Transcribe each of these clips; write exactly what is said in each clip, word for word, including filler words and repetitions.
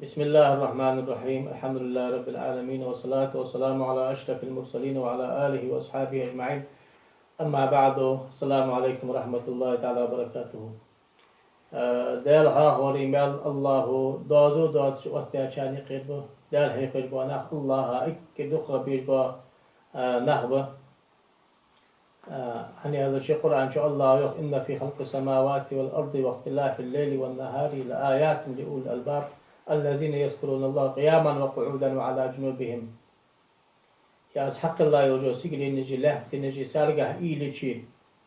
بسم الله الرحمن الرحيم. الحمد لله رب العالمين، والصلاة والسلام على أشرف المرسلين وعلى آله وأصحابه أجمعين. أما بعد، السلام عليكم ورحمة الله تعالى وبركاته. Э, Даьла хьоахавар, маьл Аллахӏо дозу доацаш оттадаьчарна юкъера ба, Даьла хьехаш бола нах, Аллахӏа эггара дукха безаш бола, э, нах ба. Э, хӀана аьлча Къуръан чу Аллахӏо йоах: «إن في خلق السماوات والأرض واختلاف الليل والنهار لآيات لأولي الألباب الذين يذكرون الله قياما وقعودا وعلى جنوبهم». Е аз хьакхелла йолча сигаленаши лаьттанаши царгахь уйла йича,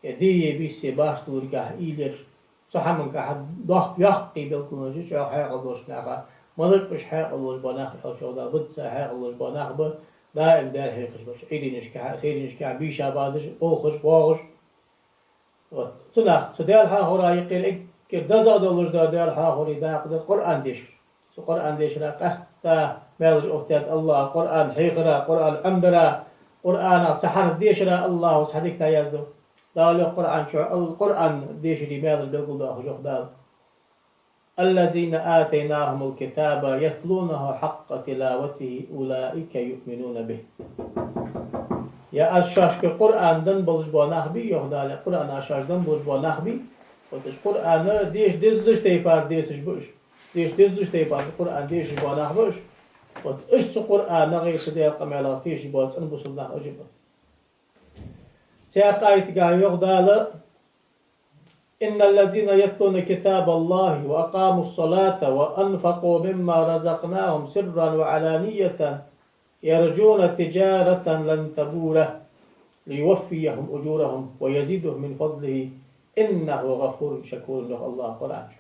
е дийе бийссе башдаларгахь уйла яр, цу хӀамангахь доккха, йоккхий белгалонаш я чӀоагӀа хьаькъал долча наха. Малаш ба уж хьаькъал долаш бола нах аьлча, Дала бутт цар хьаькъал долаш бола нах ба, даим Даьла хьехаш болаш, Ӏуйранашкахь, сайранашкахь бийша бадаш, болхаш, воагӀаш. Вот. Цу нах, цу Даьла хьоахавара юкъера эггара дезагӀа долаш дола Даьла хьоахавара дакъа да Къуръан дешар. Цу Къуръан дешара къаьстта маьлаш оттадаьд Аллахӏо, Къуръан хьехара, Къуръан Ӏомадара, Къуръанах цхьа хьарф дешара Аллахӏо цхьа дика дӀаяздо. Дала йоах Къуръан чу, Ал-, Къуръан дешара маьлаш белгалдоахаш йоах Дала: «الذين آتيناهم الكتاب يتلونه حق تلاوته أولئك يؤمنون به». Е аз шоашка Къуръан денна болаш бола нах бий, йоах Дала, Къуръан аз шоашка денна болаш бола нах бий, вот уж Къуръан деша дезача тайпара дешаш ба уж. Деша дезача тайпара Къуръан дешаш бола нах ба уж. Вот уж цу Къуръанах, цу Даьла къамаьлах тешаш бола цӀена бусалба нах уж ба. Цхьаькха аятагахь йоах Дала: «إن الذين يتلون كتاب الله وأقاموا الصلاة وأنفقوا مما رزقناهم سرا وعلانية يرجون تجارة لن تبور ليوفيهم أجورهم ويزيدهم من فضله إنه غفور شكور», йоах Аллахӏо Къуръан чу.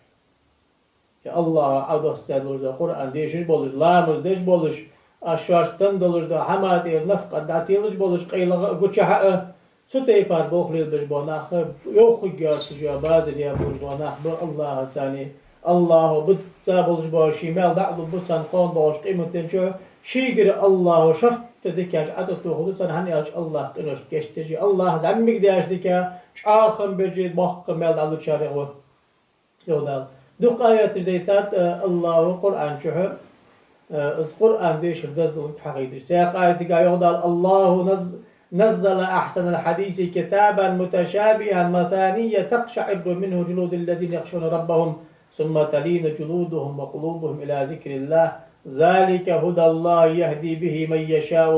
Е Аллахӏо Ӏодоссадаь долаш дола Къуръан дешаш болаш, ламаз деш болаш, аз шоашта денна долаш дола хӀама тӀера нафакъат дӀателаш болаш, къайлагӀа а, гучахьа а, цу тайпара болх лелабеш бола нах, йовхаргйоацаш йола базар яь болаш бола нах ба Аллахӏа царна. Аллахӏо бутт цар болаш бола ший маьл дӀалургба царна кхоана доагӀача къематдийнахьа, шийгара Аллахӏо шортта дикаш ӀотӀатохаргда царна, хӀана аьлча Аллахӏ къиношта гешт деш я. Аллахӏ зӀамига деш дика, чӀоагӀа хам беш, боккха маьл дӀалучарех ва. Йоах Дала. Дукха аяташ дайтад, э, Аллахӏо Къуръан чу, э, из Къуръан дешар деза долга хьахайташ. Цхьаькха аятагахь йоах Дала: «الله نز-، نزل أحسن الحديث كتابا متشابها مثاني تقشعر منه جلود الذين يخشون ربهم ثم تلين جلودهم وقلوبهم إلى ذكر الله ذلك هدى الله يهدي به من يشاء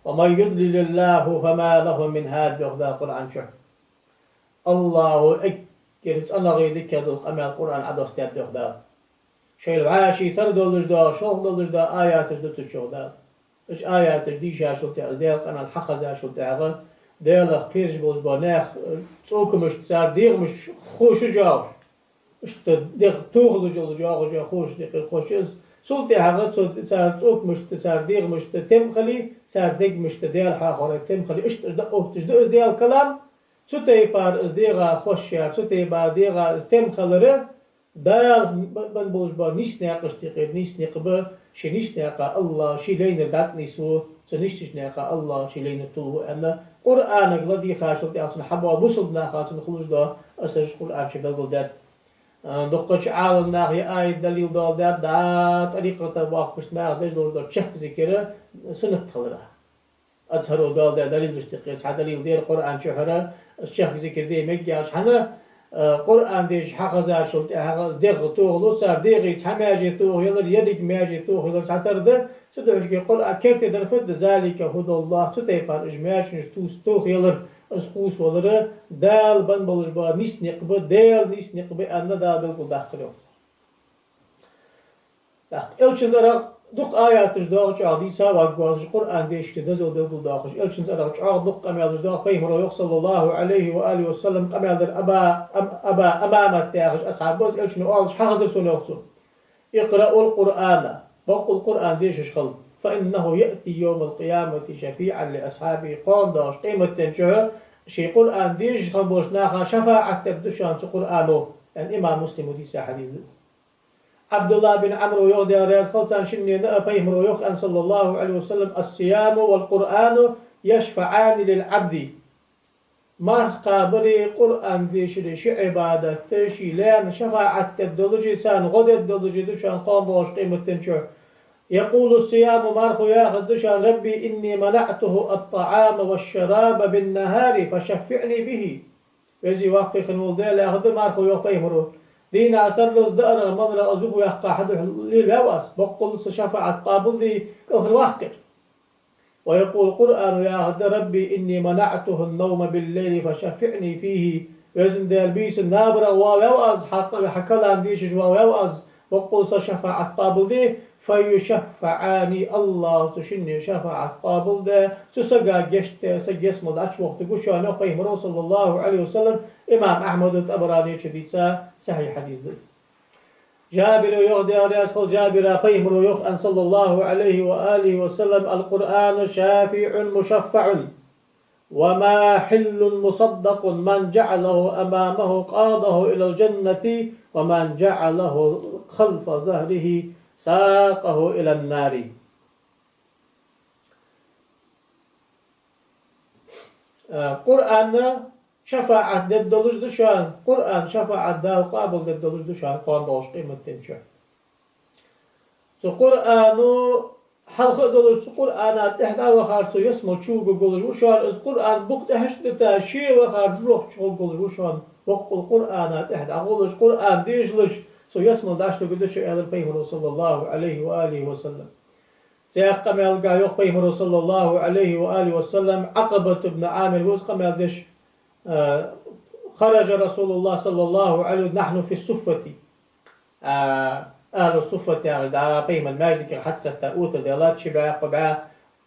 ومن يضلل الله فما له من هاد», йоах Дала Къуръан чу. Аллахӏо эггара цӀенагӀа дика дола къамаьл Къуръан Ӏодоссадаьд йоах Дала. Шоайла вӀаший тара долаш дола, шолха долаш дола аяташ да цу чу йоах Дала. Уж аяташ дийшачул тӀехьагӀа, Даьла къамаьл хьахезачул тӀехьагӀа, Даьлах кхераш болаш бола нах, э, цӀокамашта, цар дегӀамашта ховш йоагӀаш. Иштта дегӀ тохалуш йола йоагӀаш я ховш, декъе ховш я из. Цул тӀехьагӀа цу цар цӀокамашта, цар дегӀамашта тем хиле, цар дегамашта Даьла хьоахавара тем хиле, иштта уж дӀаотташ да из Даьла калам. Цу тайпара из дегӀа ховш яр, цу тайпара дегӀа из тем хилар, Дала б-, бенна болаш бола нийса наькъашта юкъера нийса никъ ба, ший нийса наькъа Аллахӏ ший лайнар дӀатӀанийсву, цу нийсача наькъа Аллахӏ ший лайнар тилву аьнна, Къуръанага ладийгӀачул тӀехьагӀа цунна хьабоагӀа бусалба наха цунна хулаш дола асараш Къуръан чу белгалдаьд. А, дукхача Ӏаламнаха ер аят далил доаладаьд, дӀа тӀарикъата бохкаш наха деш долаш дола чехка зикар суннат хилара. Азхаро доаладаь далилашта юкъера цхьа далил да ер Къуръан чу хьара, из чехка зикар де мегаргйолаш. ХӀана, а, Къуръан деша хьахезачул тӀехьагӀа дегӀ тохалу цар, дегӀий цхьа маьже тохаялар, еррига маьже тохаялар цхьатарра да, цудухьа Къуръан керте дар фуд, «ذلك هدى الله», цу тайпара уж маьженаш тус-, тохаялар, из кхувсавалар, Дала бенна болаш бола нийса никъ ба, Даьла нийса никъ ба аьнна, Дала белгалдаккхар йоах. ТӀаккха Элчан цӀерагӀа дукха аяташ доагӀа чӀоагӀа дийца варгвалаш, Къуръан дешара дезал белгалдоахаш, Элчан цӀерагӀа чӀоагӀа дукха къамаьлаш доагӀа, пайхамаро йоах, صلى الله عليه وآله وسلم, къамаьл дар Аба, Ам-, Аба Умамат яхаш асхьаб ва из, Элчано оалаш хьахезар сона йоах цо: «اقرؤوا القرآن», боккъал Къуръан дешаш хила, «فإنه يأتي يوم القيامة شفيعا لأصحابه», кхоана доагӀача къематдийнахьа ший Къуръан дешаш хинна болча наха шафаӀат дергда шоана цу Къуръано, аьнна, имам Муслима дийца хьадис да из. Ӏабдуллахь бин Ӏамро йоах, Даьла раьза хилва царна, шиннена а, пайхамаро йоах аьнна, صلى الله عليه وسلم: «الصيام والقرآن يشفعان للعبد». Марха кхабари Къуръан дешари ши Ӏибадат да, ший лаьна шафаӀат дергдолаш, царна гӀо дергдолаш да шоана кхоана долча къематдийнахьа. يقول الصيام, мархо яхаргда шоана: رب إني منعته الطعام والشراب بالنهار فشفعني به. Веза-воккха хинна вола Даьла, яхаргда мархо, йоах пайхамаро, дийнахьа сарралца даарах, маларах аз юхаваьккха хьа духьа лелаваьв аз, боккъонца са шафаӀат къоабалде, кӀалхарваккхийла. ويقول, Къуръано яхаргда: رب إني منعته النوم بالليل فشفعني فيه. Веза Даьла, бийсан набарах валаваьв аз, хьа, хьа калам дешаш валаваьв аз, боккъонца са шафаӀат къоабалде. فيشفعان, АллахӀа цу шинне шафаӀат къоабалде, цу сага гешт де, саг ялсмале дӀачувохийтаргва шоана, йоах пайхамаро, صلى الله عليه وسلم. Имам Ахьмада, ТӀабаране чу дийца сахьихь хьадис да из. Джабира йоах, Даьла раьза хилва Джабира, пайхамаро йоах, صلى الله عليه وآله وسلم: القرآن شافع مشفع، وماحل مصدق، من جعله أمامه قاده إلى الجنة، ومن جعله خلف ظهره ساقه إلى النار. Э, Къуръан шафаӀат дергдолаш да шоана, Къуръан шафаӀат Дала къоабалдергдолаш да шоана кхоана долча къематдийнахьа. Цу Къуръано хьалха а долаш, цу Къуръана тӀехьа дӀавахар цо ялсмале чувугаргволаш ва шоана, из Къуръан букъ тӀехьашка дита, ше вахар жожагӀате чугӀоргволаш ва шоана, боккъала Къуръана тӀехьа дӀагӀолаш, Къуръан дешалаш, цо ялсмале дӀачудугаргда шо, аьлар пайхамаро, صلى الله عليه وآله وسلم. Цхьаькха къамаьлагахьа йоах пайхамаро, صلى الله عليه وآله وسلم, Ӏакъабат ибн Ӏамир ва из къамаьл деш, э, خرج رسول الله صلى الله عليه وسلم: نحن في الصفة. А, ахӀлу суффат яхаш да, пайхамара маьждиге хьатӀакхетта, отар даьлча, ши бӀаь, кхо бӀаь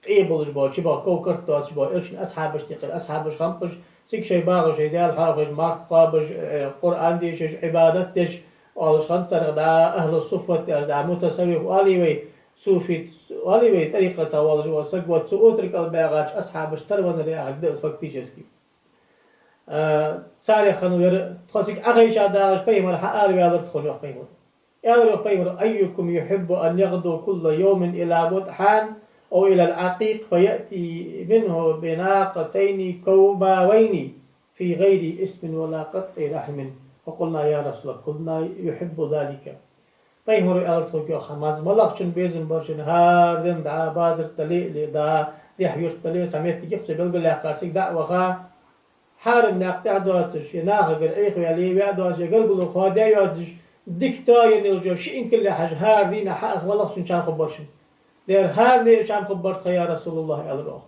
къе болаш бола, ши бӀаь ков-карт доацаш бола, элчан асхьабаш тӀехьара, асхьабаш хиннаб уж, цига шоай багӀа шоай Даьла хьоахавеш, марха кхоабаш, э, Къуръан дешаш, Ӏибадат деш, оалаш хиннад царех да, ахӀлу суффат яхаш да, мутасаввуф оалий вай, суфи оалий вай, тӀарикъата волаш вола саг, вот цу отар кӀал багӀача асхьабаш тарванар яхилга да из фактически. А, царех хиннав ер, тхо цига Ӏохайша дагӀаш, пайхамар хьаараваьлар тхона, йоах пайхамаро. Аьлар, йоах пайхамаро: أيكم يحب أن يغدو كل يوم إلى بطحان أو إلى العقيق فيأتي منه بناقتين كوماوين في غير إثم ولا قطع رحم؟ فقلنا: يا رسول الله، كلنا يحب ذلك. Пайхамаро аьлар тхога, йоах, хӀанз малагӀчун безам бар шоана, хӀара дийнахьа дӀа базар тӀа ле а ле, дӀа дехьа-юрта тӀа ле а, цхьа моттиг я-кх цо белгалъяьккхар, цига дӀа а ваха, хьарам наькъа тӀа доацаш, е нахагара Ӏехаваьле, е ваь доацаш, е гаргало хоадае йоацаш, дика тоаяь йолаш йола ши инкал ле хьажа, хӀара дийнахьа хьааха малагӀчун чам хургбар шоана. Дера, хӀаране чам хургбар тха, я РасулаллахӀ, аьлар оаха.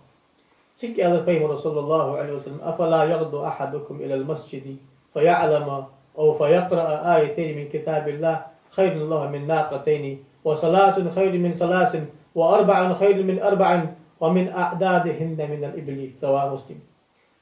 Цига аьлар пайхамаро, صلى الله عليه وسلم: أفلا يغدو أحدكم إلى المسجد فيعلم أو فيقرأ آيتين من كتاب الله خير له من ناقتين، وثلاث خير من ثلاث، وأربع خير من أربع، ومن أعدادهن من الإبل. رواه مسلم.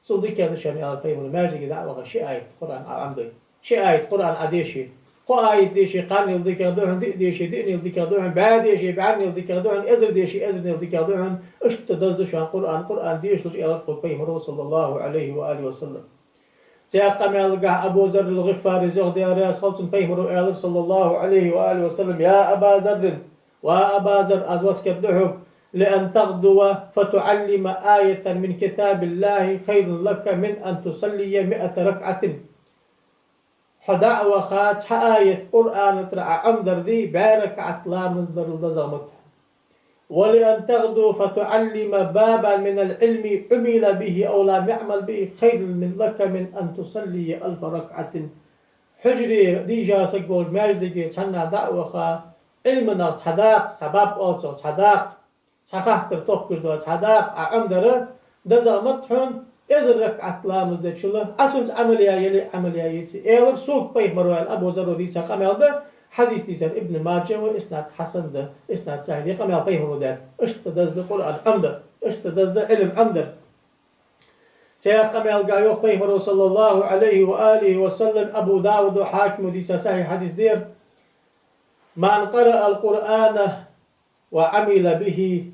Цул дикагӀа да шоана, аьлар пайхамаро, маьждиге дӀа а ваха, ши аят Къуръан Ӏа Ӏомадой. Ши аят Къуръан Ӏа деше. Кхо аят деше, кхаьннел дикагӀа да хьона, диъ деше, диънел дикагӀа да хьона, бӀаь деше, бӀаьннел дикагӀа да хьона, эзар деше, эзарнел дикагӀа да хьона, иштта деза да шоана Къуръан, Къуръан дешалаш, аьлар тхога пайхамаро, صلى الله عليه وآله وسلم. Цхьаькха къамаьлагахьа Абу Зарр ал-ГӀифарийс йоах, Даьла раьза хилва цунна, пайхамаро аьлар, صلى الله عليه وآله وسلم: يا أبا ذر, ва Аба Зарр, аз васкет ду хьога, لأن تغدو فتعلم آية من كتاب الله خير لك من أن تصلي مائة ركعة. Хьо дӀа а ваха, цхьа аят Къуръана тӀара Ӏа Ӏомадар дий, бӀаь ракаӀат ламаз дарал дезагӀа ма да хьона. ولأن تغدو فتعلم بابا من العلم عمل به أو لم يعمل به خير لك من أن تصلي ألف ركعة. Хьужаре дийша саг волча маьждиге цхьаннахьа дӀа а ваха, Ӏилманах цхьа дакъа, цхьа баб оал цох, цхьа дакъа, цхьа хаттар тохкаш дола цхьа дакъа Ӏа Ӏомадар дезагӀа ма да хьона, эзар ракаӀат ламаз дечул, Ӏа цунца Ӏамал яь яле а, Ӏамал яь еце а, аьлар сога пайхамаро, аьнна, Абу Зарро дийца къамаьл да, хьадис дийцар Ибн Маджа ва, иснад хьасан да, иснад сахьихь да, къамаьл пайхамаро даьд. Иштта деза да Къуръан Ӏомадар, иштта деза да Ӏилма Ӏомадар. Цхьаькха къамаьлагахьа йоах пайхамаро, صلى الله عليه وآله وسلم, Абу Дауда, Хьакимо дийца сахьихь хьадис да ер: من قرأ القرآن وعمل به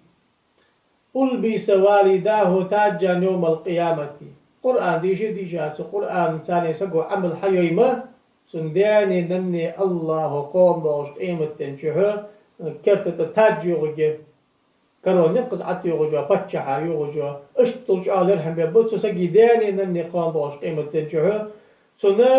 ألبس والداه تاجا يوم القيامة. Къуръан дийша, дийша, цу Къуръанца цхьана саго Ӏамал хьайой ма, цун даьнеи наннеи АллахӀо кхоана долча къематдийнахьа керта тӀа тадж йоахаргья. Корона никъ из ӀотӀайоагӀаш йола, паччахьа йоагӀаш йола, иштта долча Ӏалар хӀама бебба цу сага даьна-нанна кхоана болча къематдийнахьа. Цунна,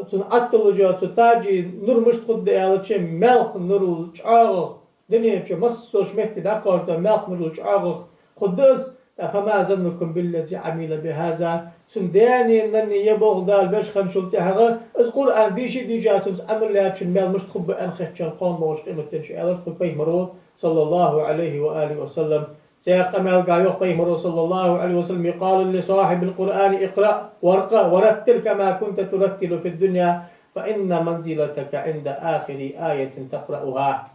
цунна ӀотӀадоаллаш йола цу таджий нур мишта хургда аьлча, маьлхан нурал чӀоагӀагӀа, дунен чу массайолча метте дӀакхоачаш дола маьлхан нурал чӀоагӀагӀа хургда из. ТӀаккха: «فما ظنكم بالذي عمل بهذا». Цунна даьна-нанна е болх Дала беш хинначул тӀехьагӀа, из Къуръан дийша а дийша, цунца Ӏамал яьчун маьл мишта хургба аьнна хетачун кхоана болча къематдийнахьа, аьлар тхога Пайхамаро, صلى الله عليه وآله وسلم. Цхьаькха къамаьлагахьа йоах Пайхамаро, صلى الله عليه وسلم: «يقال لصاحب القرآن اقرأ وارق ورتل كما كنت ترتل في الدنيا، فإن منزلتك عند آخر آية تقرأها».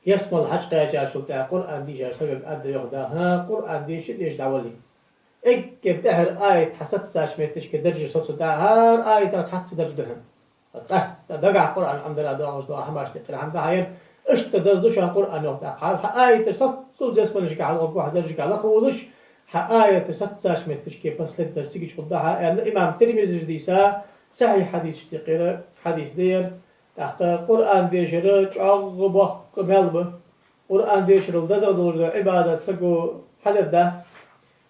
Ялсмала хьакхаьчачул тӀехьагӀа Къуръан дийшача сагага аргда йоах Дала: «ХӀа, Къуръан дийша а дийша дӀавала. Эггара тӀехьара аят хьа сецача метташка даржа соцаргда, хӀара аятах цхьацца даржа да хьона». Къаьстта дагахьа Къуръан Ӏомадара доагӀаш дола хӀамаш тӀехьара хӀама да хьа ер. Иштта деза да шоана Къуръан, йоах Дала. Хьа аяташ соццул ялсмалешка хьалгӀоргва хьо, даржашка лакхвоалаш, хьа аяташ сецача метташка последний даржа цига хургда хьа, аьнна, имам Тирмизис дийца сахьихь хьадисашта юкъера хьадис да ер. ТӀаккха Къуръан дешара чӀоагӀа боккха маьл ба. Къуръан дешарал дезагӀа долаш дола Ӏибадат саго хьадергдац.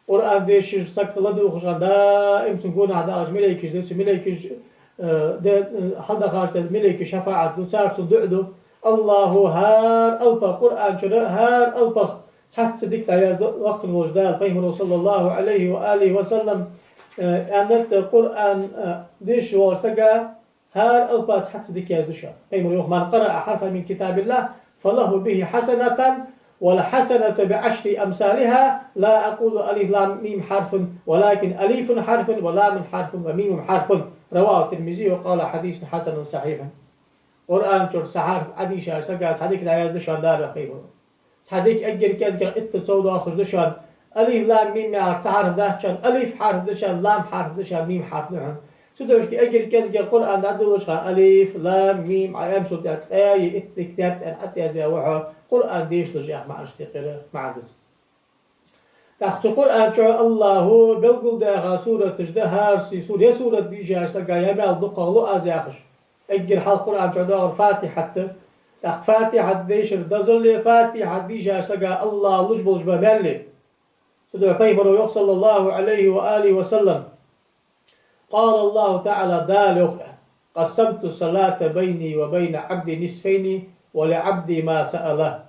Къуръан дешаш саг ладувгӀаш хана, даим цун гонахьа дахаш малейкаш да, цу малейкаш, э, де, э, хьалдахача де малейкий шафаӀат ду, цар цунна дуӀа ду. АллахӀа хӀара алапах, Къуръан чура хӀара алапах цхьацца дика дӀаязду лакхвенна волча Дала. Пайхамаро, صلى الله عليه وآله وسلم, э, аьннад: Къуръан, э, дешаш волча сага хӀара алапах цхьацца дика язду шоана. Пайхамаро йоах: «من قرأ حرفا من كتاب الله فله به حسنة والحسنة بعشر أمثالها، لا أقول ألف لام ميم حرف ولكن ألف حرف ولام حرف وميم حرف». رواه الترمذي وقال: «حديث حسن صحيح». Къуръан чура цхьа хьарф Ӏодийшача сага цхьа дика дӀаязду шоана Дала, йоах Пайхамаро. Цхьа дика эггара кӀезигагӀа итт сов доахаш да шоана. Алиф, лам, мим яхар цхьа хьарф дац шоана, алиф хьарф да шоана, лам хьарф да шоана, мим хьарф да хьона. Цудухьа эггара кӀезигагӀа Къуръан дӀадолалуш хана алиф, лам, мим Ӏа аьнначул тӀехьагӀа ткъаь итт дика даьтта аьнна ӀотӀаяздаь ва хьо, Къуръан дешалуш яха маӀанашта юкъера маӀан да из. ТӀаккха цу Къуръан чу АллахӀа белгалдаьха сураташ да, хӀара се сур-, е сурат дийшача сага е маьл дукхагӀа лу аз яхаш. Эггара хьалха Къуръан чу доагӀар Фатихьат да. ТӀаккха Фатихьат дешар дезале, Фатихьат дийшача сага АллахӀа луш болаш ба маьл. Цудухьа Пайхамаро йоах, صلى الله عليه وآله وسلم: قال الله تعالى, Дала йоах: «قسمت الصلاة بيني وبين عبدي نصفين ولعبدي ما سأل».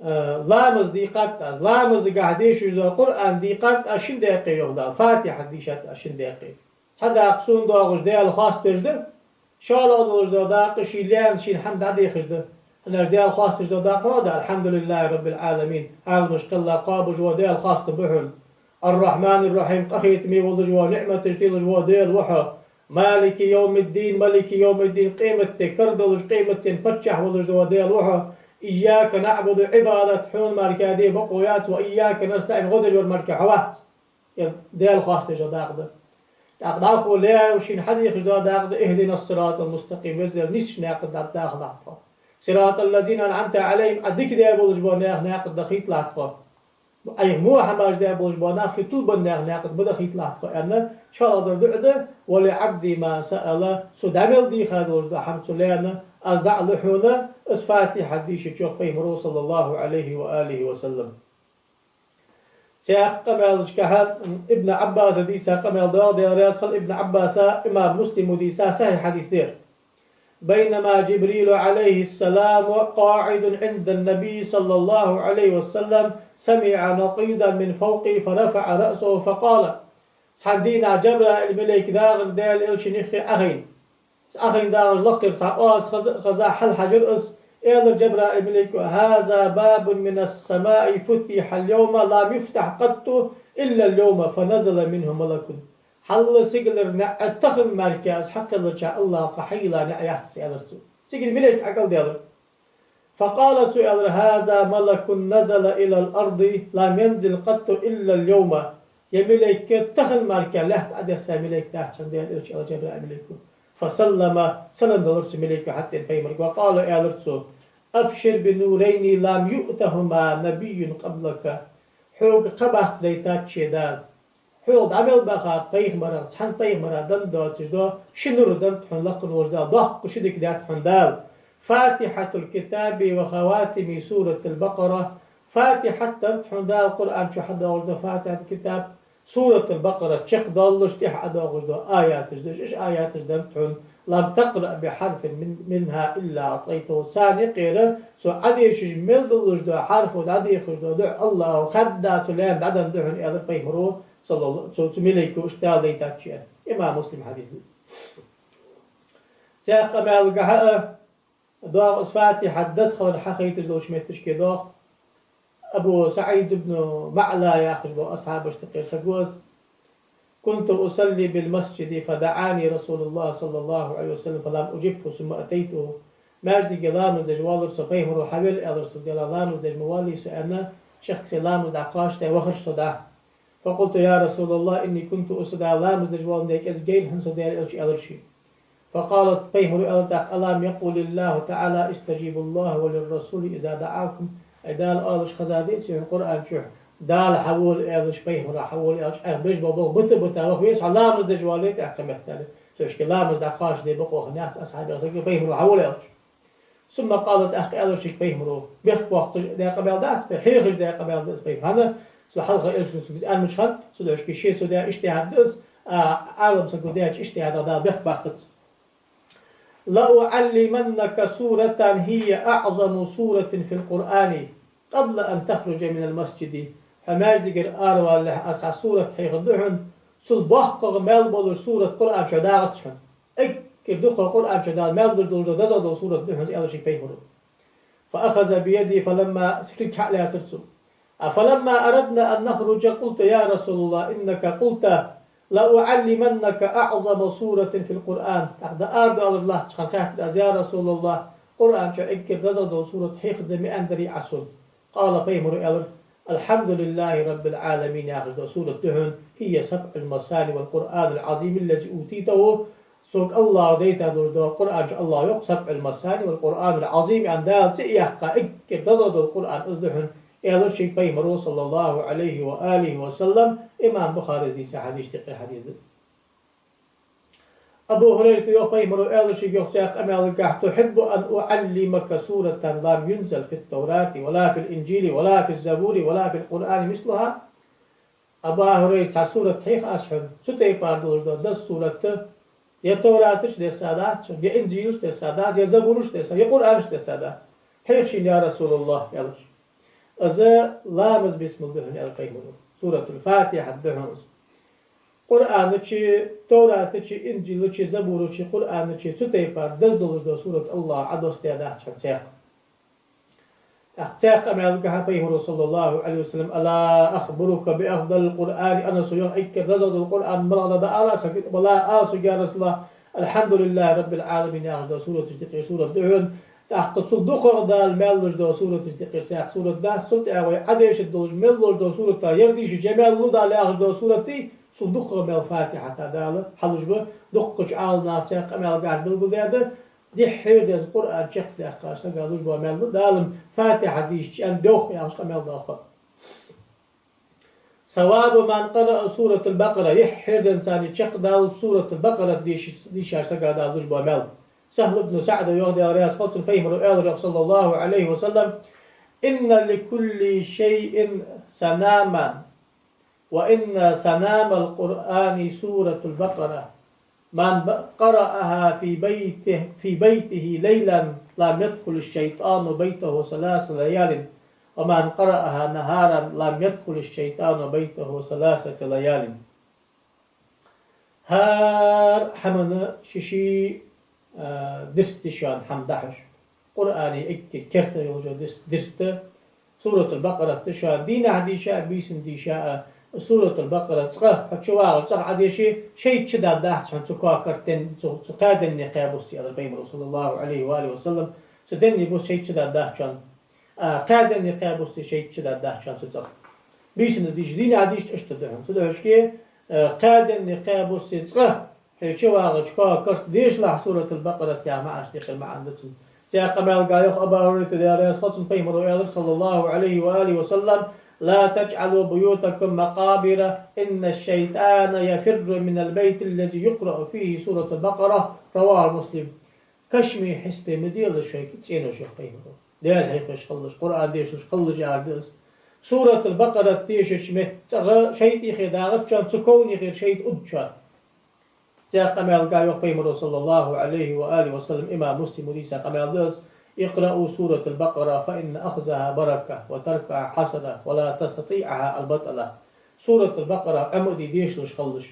Э, ламаз дийкъад аз, ламазагахьа дешаш дола Къуръан дийкъад аз шин даькъе, йоах Дала, Фатихьат дийшад аз шин даькъе. Цхьа дакъа сона доагӀаш Даьла хоастадеш да, шоллагӀа долаш дола дакъа ший лаьна шийна хӀама дӀадехаш да. ХӀана аьлча Даьла хоастадеш дола дакъа ма да: «الحمد لله رب العالمين», Ӏаламаш кхелла кхоабаш вола Даьла хоастам ба хьона. «الرحمن الرحيم», къахетаме волаш вола, ниӀматаш телаш вола Даьла ва хьо. «مالك يوم الدين», «ملك يوم الدين», къематди кара долаш, къематден паччахь волаш вола Даьла ва хьо. «إياك نعبد», Ӏибадат хьона мара де бокъо яц, «وإياك نستعين», гӀо деш вар мара хьо вац. Ер Даьла хоастадеш дола дакъа да. ТӀаккха дӀахо лаьна шийна хьадехаш дола дакъа да: «اهدنا الصراط المستقيم», Веза Даьла, нийсача наькъа тӀа дахалахь тхо. «صراط الذين أنعمت عليهم», Ӏа дика даь болаш бола наьха наькъа тӀа дахийталахь тхо. Ӏайха во хӀамаш даь болаш бола нах хи тилбенна наьха наькъа тӀа ма дахийталахь тхо, аьнна, шоллагӀа дар дуӀа да: «ولعبدي ما سأل», со дӀа мел дийха долаш дола хӀама цо лаьна, аз дӀа а лу хьона, из Фатихьат дийшача, йоах Пайхамаро, صلى الله عليه وآله وسلم. Цхьаькха къамаьлашкахьа Ибн Ӏаббаса дийца къамаьл доагӀа, Даьла раьза хилва Ибн Ӏаббаса, имам Муслимо дийца сахьихь хьадис да ер. «بينما جبريل عليه السلام قاعد عند النبي صلى الله عليه وسلم سمع نقيضا من فوقه فرفع رأسه فقال». Цхьан дийнахьа Джабраил малейк дагӀар Даьла элчан юххе Ӏохайна. Ӏохайна дагӀаш лакхера цхьа оаз хеза, хеза хьалхьажар из, аьлар Джабраил малейко: «هذا باب من السماء فتح اليوم لم يفتح قط إلا اليوم فنزل منه ملك». Хьалла сигалара наӀар тахан мара из хьакхеллача АллахӀа хьайийлла наӀар яц, аьлар цо. Цигара малейк ӀокӀалдаьлар. «فقال», цо аьлар: «هذا ملك نزل إلى الأرض لم ينزل قط إلا اليوم». Ер малейк тахан мара лаьтта Ӏодесса малейк дац хьона, Даьла элча, аьлар Джабраил малейко. «فسلم», салам делар цу малейко хьатӀадена Пайхамарга. «وقال», аьлар цо: «أبشر بنورين لم يؤتهما نبي قبلك». Хьога кхаъ баккхийта дайтад Дала. Хьох дӀа мел баьха пайхамарах цхьан пайхамара данна доацаш дола ши нур деннад хьона лакхвенна волча Дала, доккха ши дика даьд хьона Дала. فاتحة الكتاب وخواتم سورة البقرة. Фатихьат да хьона Дала Къуръан чу хьадоагӀаш да, Фатихьат китаб, Суратул Бакъара чакхдоалаш, тӀехьа ӀодоагӀаш да аяташ да уж, уж аяташ да хьона: «لم تقرأ بحرف من، منها إلا أعطيته». Царна юкъера цо Ӏодешаш мел долаш да хьарфо, дӀадехаш да дуӀа АллахӀа хадда цу лаьна дӀаденна да хьона, аьлар пайхамаро, саллалла-, цу, цу малейко иштта Дала дайтача. Имам Муслима хьадис да из. Цхьаькха къамаьлагахьа а доагӀа из, Фатихьат деза хилар хьахайташ долча метташка доагӀа. Абу СаӀид ибн МаӀла яхаш бола асхьабашта юкъера саг ва из: «كنت أصلي بالمسجد فدعاني رسول الله صلى الله عليه وسلم فلم أجبه ثم أتيته». Маьждиге ламаз деш воаллар со, пайхамаро хьавел аьлар сога, Дала, ламаз деш ма воаллий со аьнна, чехка сай ламаз дӀакхоачашде вахар со дӀа. «فقلت: يا رسول الله، إني كنت أصلي», ламаз деш воаллар, кӀезига гайра хьона со, Даьла элча, аьлар ше. «فقال», пайхамаро аьлар тӀаккха: «ألم يقل الله تعالى: استجيبوا لله وللرسول إذا دعاكم»? Ай, Дала оалаш хезадеций хьона Къуръан чу, Дала хьавола аьлча, пайхамаро хьавола аьлча, Ӏайха беш бола болх бита-бита ваха веза хьо, ламаз деш воалле тӀаккха меттел. Цу шке ламаз дӀакхоачашде бокъо хиннаяц асхьабех сага, пайхамаро хьавола аьлча. «ثم قال», тӀаккха аьлар шийга пайхамаро, бехк боаккхаш даь къамаьл дац, пхьегӀаш даь къамаьл да из пайхамара. ХӀана, цу хьалха элчано цунга из аьннача хана, цу дешаца ше цо даь иштихӀад да из, а, Ӏалам саго даьча иштихӀадах Дала бехк баккхац. «لأعلمنك سورة هي أعظم سورة في القرآن قبل أن تخرج من المسجد». Хьо маьждигера аравалалехь аз цхьа сурат хьехаргда хьона, цул боккхагӀа маьл болаш сурат Къуръан чу дагӀац хьона. Эггара дукха Къуръан чу Дала маьл луш долаш дола дезагӀа дола сурат да хьона из, аьлар шийга пайхамаро. «فأخذ بيدي فلما», са кулг хьа а лаьцар цо. «فلما أردنا أن نخرج قلت: يا رسول الله، إنك قلت: لأعلمنك أعظم سورة في القرآن». ТӀаккха дӀаарадоалаш латтача хана хаьттар аз: «Я РасулаллахӀ, Къуръан чу эггара дезагӀа дола сурат хьехаргда ма аьннадарий Ӏа сона?» قال, пайхамаро аьлар: «الحمد لله رب العالمين» яхаш дола сурат да хьона, «هي سبع المثاني والقرآن العظيم الذي أوتيته». Сога АллахӀа дайта долаш дола Къуръан чу, АллахӀа йоах, «سبع المثاني والقرآن العظيم» аьнна, Дала цӀи а яьккха, эггара дезагӀа дола Къуръан из да хьона, аьлар шийга пайхамаро, саллаллахӀу Ӏалайхи ва алихи ва саллам. Имам Бухарес дийца хьадисашта юкъера хьадис да из. Абу ХӀурайрата йоах, пайхамаро аьлар шийга, йоах, цхьаькха къамаьлагахьа: «تحب أن أعلمك سورة لم ينزل في التوراة ولا في الإنجيل ولا في الزبور ولا في القرآن مثلها؟» Аба ХӀурайра, цхьа сурат хьех аз хьона, цу тайпара долаш дола деза сурат я Товрата чу дессадац, я Инжила чу дессадац, я Забура чу дессадац, я Къуръана чу дессадац. Хьех шийна, я РасулаллахӀ, аьлар. Из ламаза бисмал да хьона, аьлар пайхамаро. Суратул-Фатихьат да хьона из. Къуръана чу, Товрата чу, Инжила чу, Забура чу, Къуръана чу цу тайпара деза долаш дола сурат АллахӀа Ӏодоссадаь дац хьона цхьаькха. ТӀаккха цхьаькха къамаьлагахьа пайхамаро, саллаллахӀу Ӏалайхи ва саллам: «ألا أخبرك بأفضل القرآن؟» Ана, со йоах, эггара дезагӀа дола Къуръан малагӀа да аьлча, со кхы а ала, ала сога, я РасулаллахӀ, «الحمد لله رب العالمين» яхаш дола сураташта юкъера сурат да хьона. ТӀаккха цул дукхагӀа Дала маьл луш дола сураташта юкъера цхьаькха сурат дац, цул тӀехьагӀа вай Ӏодешаргда долаш, мел луш дола сурат, ер дийшача маьл лу Дала яхаш дола сурат, цул дукхагӀа маьл Фатихьата Дала хьалуш ба. Дукхача Ӏаламнаха цхьаькха къамаьлагахьа белгалдаьд, дехьара денз Къуръан чакхдаьккхача сага луш бола маьл да Дала Фатихьа дийшача аьнна доагӀа яхаш къамаьл доаккх. «ثواب من قرأ سورة البقرة», дехьара денз царна чакхдалац Суратул-Бакъарат дийш-, дийшача сага Дала луш бола маьл. СахӀл ибн СаӀда йоах, Даьла раьза хилва цунна, пайхамаро аьлар, йоах, саллаллахӀу Ӏалайхи ва саллам: «إن لكل شيء سناما، وإن سنام القرآن سورة البقرة. من ب-، قرأها في بيته، في بيته ليلا لم يدخل الشيطان بيته ثلاث ليال، ومن قرأها نهارا لم يدخل الشيطان بيته ثلاثة ليال». ХӀара хӀаман ший-ший, а, дирст да шоана хӀама дӀахьош. Къуръана эггара керта йолча дирст-, дирста Суратул-Бакъарат да шоана дийнахьа дийша а, бийсанна дийша а, Суратул-Бакъарат цкъа, хьо чувагӀача цӀагӀа Ӏодеше, шайтӀа чударгдац хьона цу кокарта денна, цу, цу кхаь денна, кхаь бусса, аьлар пайхамаро, саллаллахӀу Ӏалайхи ва алихи ва саллам, цу денна, бусса шайтӀа чударгдац хьона. А, кхаь денна, кхаь бусса шайтӀа чударгдац хьона цу цӀагӀа. Бийсанна дийша, дийнахьа дийша иштта да хьона. Цудухьа, а, кхаь денна, кхаь бусса цкъа хьо чувагӀача кокарта дешалахь Суратул-Бакъарат яха маӀанашта юкъера маӀан да цун. Цхьаькха къамаьлагахьа йоах Абу ХӀурайрата, Даьла раьза хилва цунна, пайхамаро аьлар, саллаллахӀу Ӏалайхи ва алихи ва саллам: «لا تجعلوا بيوتكم مقابر، إن الشيطان يفر من البيت الذي يقرأ فيه سورة البقرة». رواه مسلم. Кашамий хьисапе ма делаш шоай цӀенош, йоах пайхамаро. Даьла хьехаш хилалаш, Къуръан дешалаш хилалаш яхар да из. Суратуль-Бакъарат дешача метта цӀагӀа шайтӀа юхе дагӀача хана, цу ковна юхера шайтӀа удача хана. Цхьаькха къамаьлагахьа йоах пайхамаро, صلى الله عليه وآله وسلم, имам Муслима дийца къамаьл да из: اقرؤوا سورة البقرة فإن أخذها بركة وتركها حسرة ولا تستطيعها البطلة. Суратуль-Бакъара Ӏомаде дешалаш хилалаш.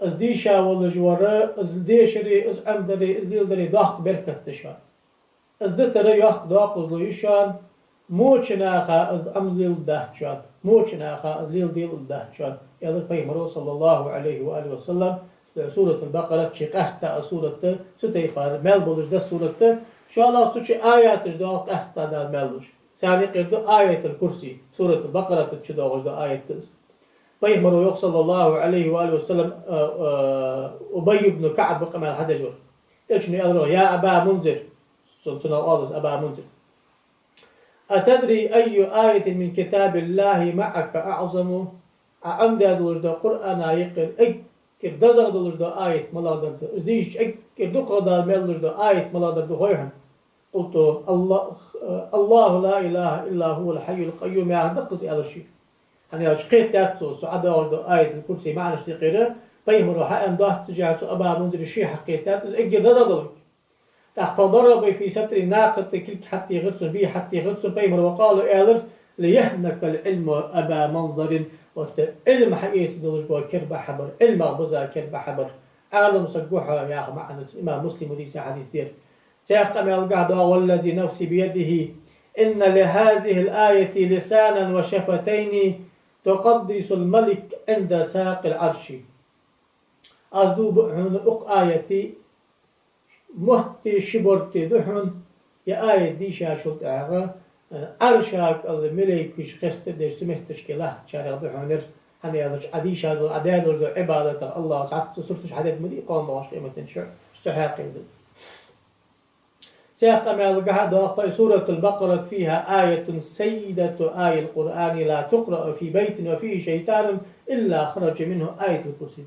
Из дийша волаш вар, из дешари, из Ӏомадари, из леладари доккха беркат да шоана. Из дитар йоккха доакъазло я шоана, воча наха из Ӏомалелаш дац шоана, воча наха из леладелаш дац шоана, аьлар пайхамаро, صلى الله عليه وآله وسلم. Суратуль-Бакъарат чу къаьстта а сурат да, цу тайпара маьл болаш да сурат да, шоллагӀа цу чу аяташ доагӀа къаьстта Дала маьл луш. Царна юкъера да Аятуль-Курси, Суратуль-Бакъарата чу доагӀаш да аят да из. Пайхамаро йоах, صلى الله عليه وآله وسلم, а, а, Убай ибн КаӀба къамаьл хьадеш вар. Элчано аьлар йоах: يا أبا منذر, цун-, цунах оалаш, Аба Мунзир. أتدري أي آية من كتاب الله معك أعظم؟ Ӏа Ӏомадаь долаш дола Къуръана юкъера эггара дезагӀа долаш дола аят малагӀдар да? Из дийшача эггара дукхагӀа Дала маьл луш дола аят малагӀдар да хой хьона? قلت: الله، الله لا إله إلا هو الحي القيوم яхар да-кх из, аьлар ше. ХӀана аьлча кхетадаьд цо, цу ӀодоагӀаш дола Аятуль-Курси маӀанаш тӀехьара, пайхамаро хьааьнна доаццаш, цу Аба Мунзира ше хьакхетадаьд, из эггара дезагӀа долга. ТӀаккха فضرب في ستر ناقته, кулг хьатӀатехар цун, бий хьатӀатехар цун, пайхамаро: وقال, аьлар: ليهنك العلم أبا منذر, вот Ӏилма хьаэца долаш бола кер ба хьа бар, Ӏилмах биза кер ба хьа бар, Ӏалам саг ва хьо, яха маӀан да цун, имам Муслима дийца хьадис да ер. Цхьаькха къамаьлагахьа доагӀа: والذي نفسي بيده إن لهذه الآية لسانا وشفتين تقدس الملك عند ساق العرش. Аз дув буъ хьона укх аята мотти ши борти да хьона, ер аят дийшачул тӀехьагӀа, э, Ӏарша кӀал малейкаш хестадеш цу метташка латтачарех да хьона ер, хӀана аьлча Ӏа дийша дола, Ӏа даь долаш дола Ӏибадатах АллахӀа цхьацца сурташ хьадергма дий кхоана бахаш къематдийнахьа, цу хьакъехьа да из. Цхьаькха къамаьлагахьа доагӀа: سورة البقرة فيها آية سيدة آي القرآن لا تقرأ في بيت وفيه شيطان إلا خرج منه آية الكرسي.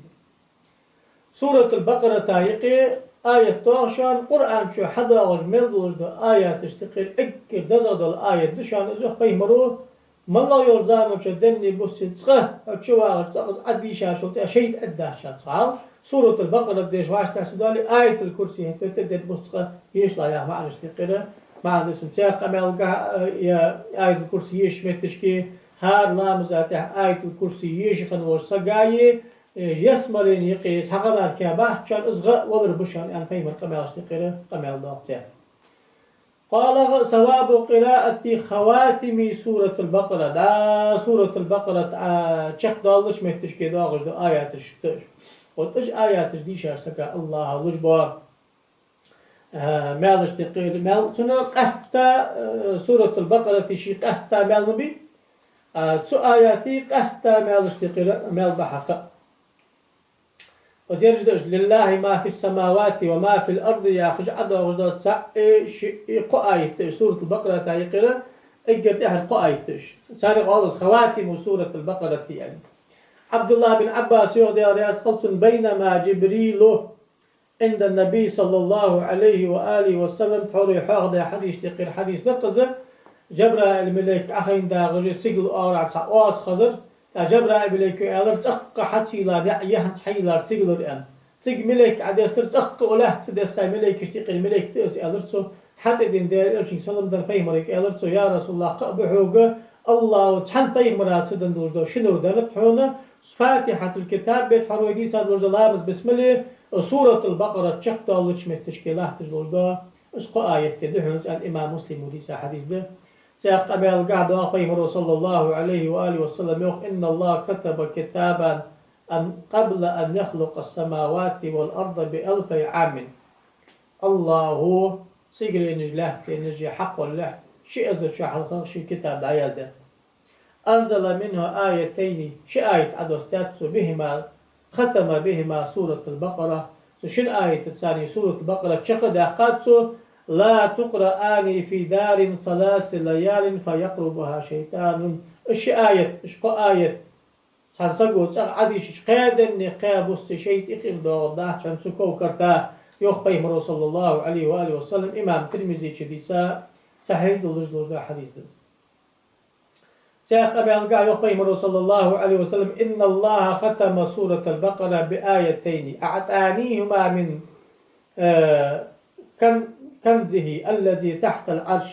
Суратуль-Бакъарата юкъе аят доагӀа шоана, Къуръан чу хьадоагӀаш мел долаш дола аяташта юкъера эггара дезагӀа дола аят да шоана из, йоах пайхамаро. МаллагӀа йолча заман чу денна, бусса цкъа, хьо чувагӀача цӀаккха из Ӏодийшачул тӀехьагӀа шайтӀа Ӏаддаьча цхьа хьал, Суратуль-Бакъарат деша вӀаштӀехьа ца доале, Аятуль-Курси хӀета тӀа дед бусса цкъа ешалахь яха маӀанашта юкъера маӀан да цун. Цхьаькха къамаьлагахьа, э, ер Аятуль-Курси ешача метташка, хӀара ламаза тӀехьа Аятуль-Курси еша хинна волча сага, э, ялсмален юкъе цхьа гӀа мара кхаьбац шоана, из гӀа валар ба шоана, аьнна, пайхамара къамаьлашта юкъера къамаьл доагӀа цхьаькха. قال: ثواب قراءة خواتم سورة البقرة. ДӀа Суратуль-Бакъарат Ӏа чакхдоаллача метташка доагӀаш дола аяташ да уж. Вот уж аяташ дийшача сага АллахӀа луш бола, а, маьлашта юкъера маьл, цунна къаьстта, а, Суратуль-Бакъарата ший къаьстта маьл ма бий, а, цу аята къаьстта маьлашта юкъера маьл ба хьакъа. Укх тӀа дешаш да уж: لله ما في السماوات وما في الأرض яхаш ӀодоагӀаш дола цаӀ, э, шиъ, э, кхо аят да уж, Суратуль-Бакъарата юкъера эггара тӀехьара кхо аят да уж. Царех оал из خواتم سورة البقرة аьнна. Ӏабдуллахь бин Ӏаббаса йоах, Даьла раьза хилва цунна: بينما جبريل عند النبي صلى الله عليه وآله وسلم, тхьовра хьоахадаь хьадисашта юкъера хьадис да-кх из, Жабраил малейк Ӏохайна дагӀаш, сигала оагӀорахьа цхьа оаз хазар, тӀаккха Жабраил малейко аьлар: «ЦӀаккха хьа ца йийлла, наӀ яхьанца хьайийллар сигала», — аьнна. Цига малейк Ӏодессар, цӀаккха укх лаьтта ца десса, малейкашта юкъера малейк да из, аьлар цо. ХьатӀадена Даьла Элчанга салам дар, пайхамарга аьлар цо: «Я РасулаллахӀ, кхаъ ба хьога, АллахӀа цхьан пайхамара ца денна долаш дола ши нур деннад хьона, Фатихьатуль китаб бетта хьона вай дийца долаш дола ламаз бисмилле, Суратуль Бакъарат чакхдоаллача метташка латташ долаш дола, из кхо аят да хьона», — аьнна, имам Муслима дийца хьадис да. Цхьаькха къамаьлагахьа доагӀа, пайхамаро, саллаллахӀу Ӏалайхи ва алихи ва саллам, йоах: «إن الله كتب كتابا أن قبل أن يخلق السماوات والأرض بألفي عام». АллахӀа сигаленаш, лаьттанаш хьакхоллалехь ши эзар шу хьалха ший китаб дӀаяздаьд. «أنزل منه آيتين», ши аят Ӏодоссадаьд цо, «بهما ختم بهما سورة البقرة». Цу шин аятаца Суратуль Бакъара чакхдаьккхад цо: «لا تقرآن في دار ثلاث ليال فيقربها شيطان». Уж ши аят, уж кхо аят цхьан саго цӀагӀа Ӏодийшача, кхаь денна, кхаь бусса шайтӀа тӀехьа доагӀаргдац хьона цу ков-карта, Йоах пайхамаро, саллаллахӀу Ӏалайхи ва алихи ва саллам, имам Тирмизе чу дийца, сахьихь долаш дола хьадис да из. Цхьаькха къамаьлагахь йоах пайхамаро, саллаллахӀу Ӏалайхи ва саллам: إن الله ختم سورة البقرة بآيتين أعطانيهما من، э, كن-، كنزه الذي تحت العرش،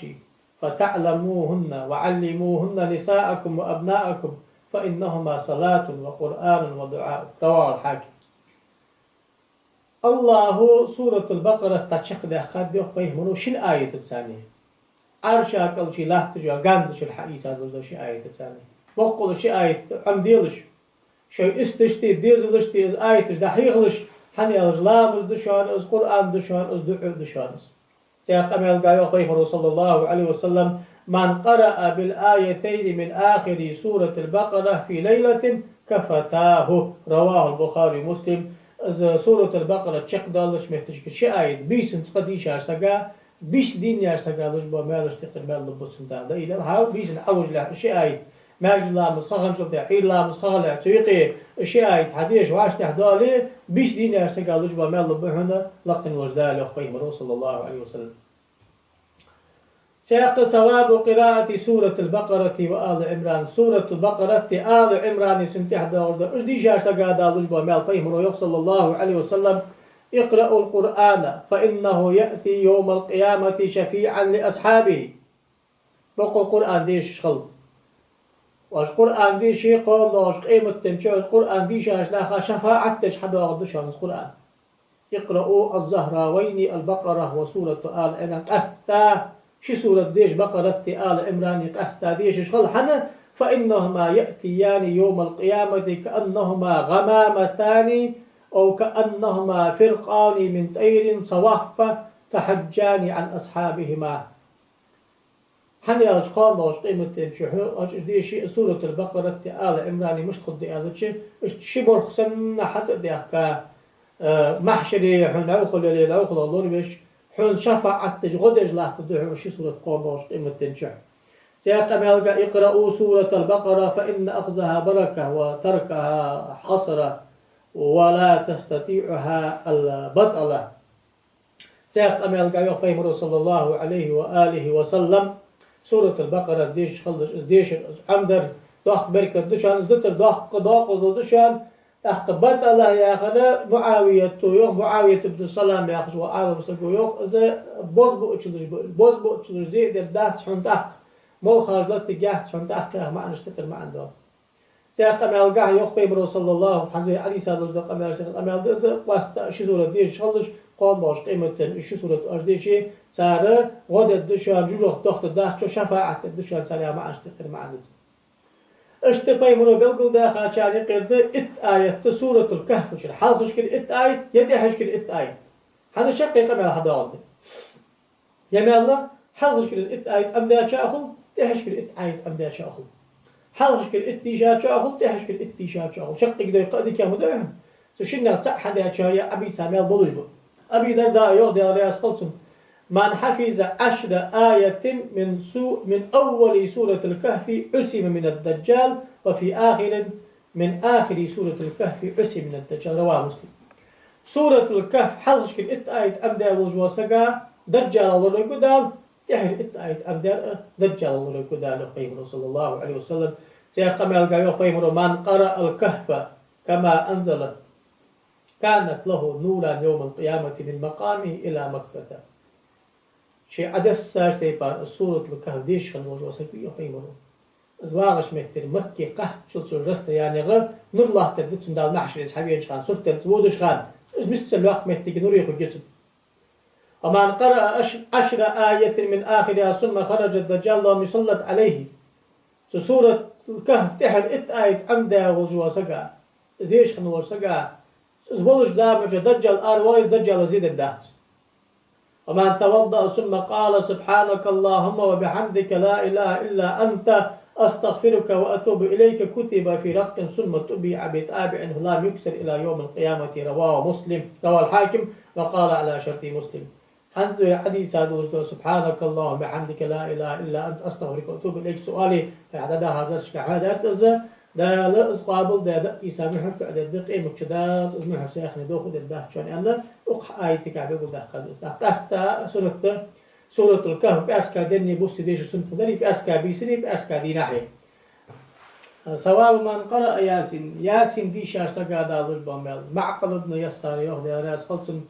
فتعلموهن وعلموهن نساءكم وأبناءكم، فإنهما صلاة وقرآن ودعاء. رواه الحاكم. АллахӀо Суратул Бакъарат чакхдаьккхад йоах пайхамаро шин аятаца. Ӏарша кӀалчий латташ йола ганза чура хьаийца долаш да ши аятаца. Боккъала ши аят Ӏомаделаш, шоай исташта, дезалашта из аяташ дӀахьехалаш, хӀана аьлча ламаз да шоана из, Къуръан да шоана из, дуӀа да шоана из. Цхьаькха къамаьлагахь йоах пайхамаро, саллаллахӀу Ӏалайхи ва саллам: من قرأ بالآيتين من آخر سورة البقرة في ليلة كفتاه. رواه البخاري ومسلم. Из Суратул Бакъарат чакхдоаллача метташка ши аят бийсан цкъа дийшача сага, бийса дийна яьча сага луш бола маьлашта юкъера маьл лургба цунна Дала. Даим хьал бийсан Ӏовижалехь ши аят, маьркӀажа ламаз хаханчул тӀехьа, Ӏуйра ламаз хахалехь, цу юкъе ши аят хьадеша вӀаштӀехьадоале, бийса дийна яьча сага луш бола маьл лургба хьона лакхе волча Дала, йоах пайхамаро, саллаллахӀу Ӏалайхи ва саллам. Цхьаькха ثواب قراءة سورة البقرة وآل عمران. Суратул Бакъарати Ала Ӏимрани цунна тӀехьа доагӀаш да, уж дийшача сага Дала луш бола маьл, пайхамаро йоах, саллаллахӀу Ӏалайхи ва саллам: اقرأوا القرآن فإنه يأتي يوم القيامة شفيعا لأصحابه. Боккъала Къуръан дешаш хила. Оаш Къуръан деше, кхоана доагӀача къематдийнахьа оаш Къуръан дийшача наха шафаӀат деш хьадоагӀаргда шоана из Къуръан. اقرأوا الزهراوين البقرة وسورة آل عمران. Къаьстта ши сурат деша, Бакъарати Ала Ӏимрани къаьстта дешаш хила, хӀана, فإنهما يأتيان يوم القيامة كأنهما غمامتان أو كأنهما فرقان من طير صواف تحجان عن أصحابهما. ХӀана аьлча, кхоана доагӀача къематдийнахьа хьо оаш деше а Суратул Бакъарати Ала Ӏимрани мишта хургда аьлча, иштта ши борх санна хьатӀа а даьхка, э, махьшаре хьона лӀаьхӀа леле, лӀаьхӀа лорвеш, хьона шафаӀат деш, гӀо деш латтаргда хьона ши сурат кхоана доагӀача къематдийнахьа. Цхьаькха къамаьлагахь: اقرأوا سورة البقرة فإن أخذها بركة وتركها حسرة ولا تستطيعها البطلة. Цхьаькха къамаьлагахь йоах пайхамаро, саллаллахӀу Ӏалайхи ва алихи ва саллам: Суратул Бакъарат дешаш хилалаш, из дешар, из Ӏомадар доккха беркат да шоана, из дитар доккха доккхал да шоана. ТӀаккха батӀала яхар МуӀавията йоах, МуӀавият ибн Салам яхаш вола Ӏалам саго йоах, из бозбуунчалаш ба, бозбуунчалаш зе а дергдац хьона тӀаккха, молхаш латтаргьяц хьона тӀаккха яха маӀанашта юкъера маӀан да из. Цхьаькха къамаьлагахь йоах пайхамаро, саллаллахӀу, хӀанз вай хьадийца долаш дола къамаьл ший къамаьл да из, къаьстта ши сурат дешаш хилалаш, кхоана доагӀача къематдийнахьа ши сурат оаш деше, цар гӀо дергда шоана, жожагӀате дохийтаргдац шо, шафаӀат дергда шоана цар яха маӀанашта юкъера маӀан да из. Иштта пайхамаро белгалдаьхачарна юкъера да итт аят да Суратул Кахфа чура, хьалхашкара итт аят, е тӀехьашкара итт аят. ХӀана шаккхе къамаьл хьадоагӀаргда? Е маьл, хьалхашкара из итт аят Ӏомадаьчоа а хул, тӀехьашкара итт аят Ӏомадаьчоа а хул. Хьалхашкара итт дийшачоа а хул, тӀехьашкара итт дийшачоа а хул. Шаккхе дойкъа а дика ма дий хьона. Цу шиннех цаӀ хьадаьчоа а, е Ӏобийца маьл болаш ба. Аби Дардаъ йоах, Даьла раьза хилва цунна: من حفظ عشر آيات من سو-، من أول سورة الكهف عصم من الدجال، وفي آخر من آخر سورة الكهف عصم من الدجال. رواه مسلم. Суратул Кахф хьалхашкара итт аят Ӏомадаь волаш вола саг Даджалах лоравергва Дала, тӀехьара итт аят Ӏомадаьр а Даджалах лоравергва Дала, йоах пайхамаро, саллаллахӀу Ӏалайхи ва саллам. Цхьаькха къамаьлагахь йоах пайхамаро: من قرأ الكهف كما أنزل كانت له نورا يوم القيامة من مقامه إلى مكة. Ше Ӏодессача тайпара из Суратул Кахф дешаш хинна волаш вола саг, йоах пайхамаро, из вагӀача меттера Макка кхаччалца йолча расстояниех нур латтаргда цунна Дала махьшаре из хьавенача хана, сурт денз водача хана, из миссел йоккха моттиг нуре хургья цунна. ومن قرأ عش-، عشر آيات من آخرها ثم خرج الدجال لم يسلط عليه. Цу Суратул Кахф тӀехьара итт аят Ӏомадаь волаш вола саг, из дешаш хинна волча сага, из болча заман чу Даджал араваьле, Даджала зе дергдац. ومن توضأ ثم قال: سبحانك اللهم وبحمدك، لا إله إلا أنت، أستغفرك وأتوب إليك، كتب في رق ثم طبع بطابع لم يكسر إلى يوم القيامة. رواه مسلم، رواه الحاكم، وقال على شرط مسلم. ХӀанз вай хьадийца долаш дола: سبحانك اللهم وبحمدك، لا إله إلا أنت، أستغفرك وأتوب إليك, цо оале, вай хьадахача дарсашка хьадоаладаьд из, Дала из къоабалдаь да, Ӏийса мухӀар тоӀадергда, къематди дагӀац, из мухӀар саяхне дохадергдац шоана, аьнна, укх аятагахь белгалдаьккхад из. ТӀаккха къаьстта суннат да, Суратуль-Кахф, пӀаьраска денна буссе дешар суннат хиннадар, пӀаьраска бийсани, пӀаьраска дийнахьеи. ثواب من قرأ ياسين, Ясин дийшача сага Дала луш бола маьл. МаӀкъил ибн Ясар йоах, Даьла раьза хилва цунна,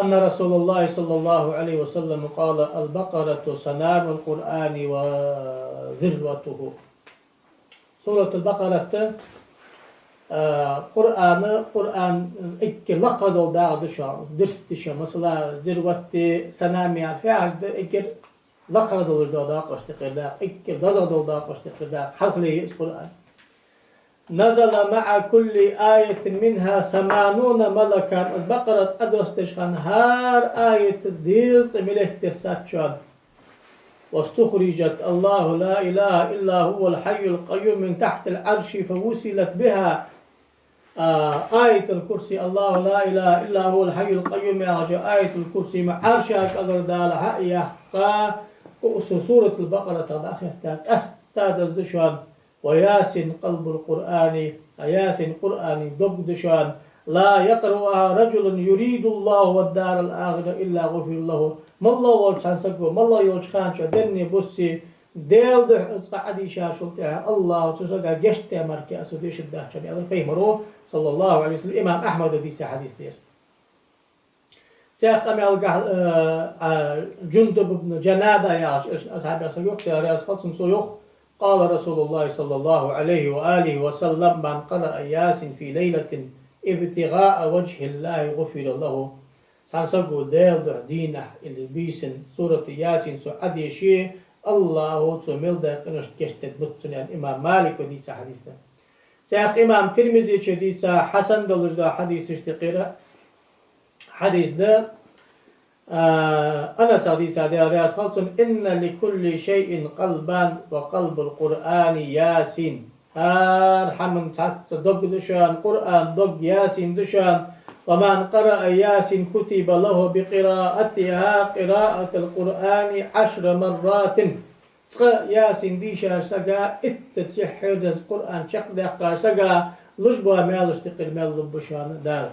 أن رسول الله صلى الله عليه وسلم قال: البقرة سنام القرآن وذروته. Суратуль-Бакъарат, а, Къуръан, Къуръан эггара лакхагӀа дола дакъа да шоана, дирст да шоана. Масала, зирват, санам яхар фу яхар да, эггара лакхагӀа долаш дола дакъашта юкъера дакъа, эггара дезагӀа дола дакъашта юкъера дакъа, хьалхале я из Къуръан. نزل مع كل آية منها ثمانون ملكا. Из Бакъарат Ӏодоссадеча хана хӀара аятаца дезткъа малейк дессад шоана. واستخرجت الله لا إله إلا هو الحي القيوم من تحت العرش فوصلت بها. А, Аятуль-Курси, الله لا إله إلا هو الحي القيوم яхача Аятуль-Курси ма Ӏарша кӀалара Дала хьаяьккха, укх Суратуль-Бакъарата дӀахетта, къаьстта деза да шоана. وياسين قلب القرآن, а Ясин Къуръана дог да шоана. لا يقرأها رجل يريد الله والدار الآخرة إلا غفر له. МоллагӀа волча цхьан саго, моллагӀа йолча хана чу денна буссе, Даьла духьа из цкъа Ӏодийшачул тӀехьагӀа АллахӀа цу сага гешт даь мара кхы а цо дешаргдац шоана, аьлар Пайхамаро, صلى الله عليه وسلم. Имам Ахьмада дийца хьадис да ер. Цхьан къамаьлагахь, э, а, Джундуб ибн Джунада яхача асхьабех саг йоах, Даьла раьза хилва цунна, цо йоах: قال رسول الله صلى الله عليه وآله وسلم: من قرأ ياسين في ليلة ابتغاء وجه الله غفر له. Цхьан саго Даьла духьа дийнахьа или бийсанна Суратуль-Ясин цо Ӏодеше, АллахӀа цо мел даь къиношта гешт дергда цунна, аьнна, имам Малика дийца хьадис да. Цхьан имам Тирмизечо дийца хьасан долаш дола хьадис, иштта кхера хьадис да, а, Анаса дийца, Даьла раьза хилва цунна: إن لكل شيء قلبا وقلب القرآن ياسين. ХӀара хӀаман цхьацца дог да шоана, Къуръана дог Ясин да шоана. ومن قرأ ياسين كتب له بقراءتها قراءة القرآن عشر مرات. Цкъа Ясин дийшача сага итт цӀиххьара деза Къуръан чакхдаьккхача сага луш бола маьлашта юкъера маьл лургба шоана Дала.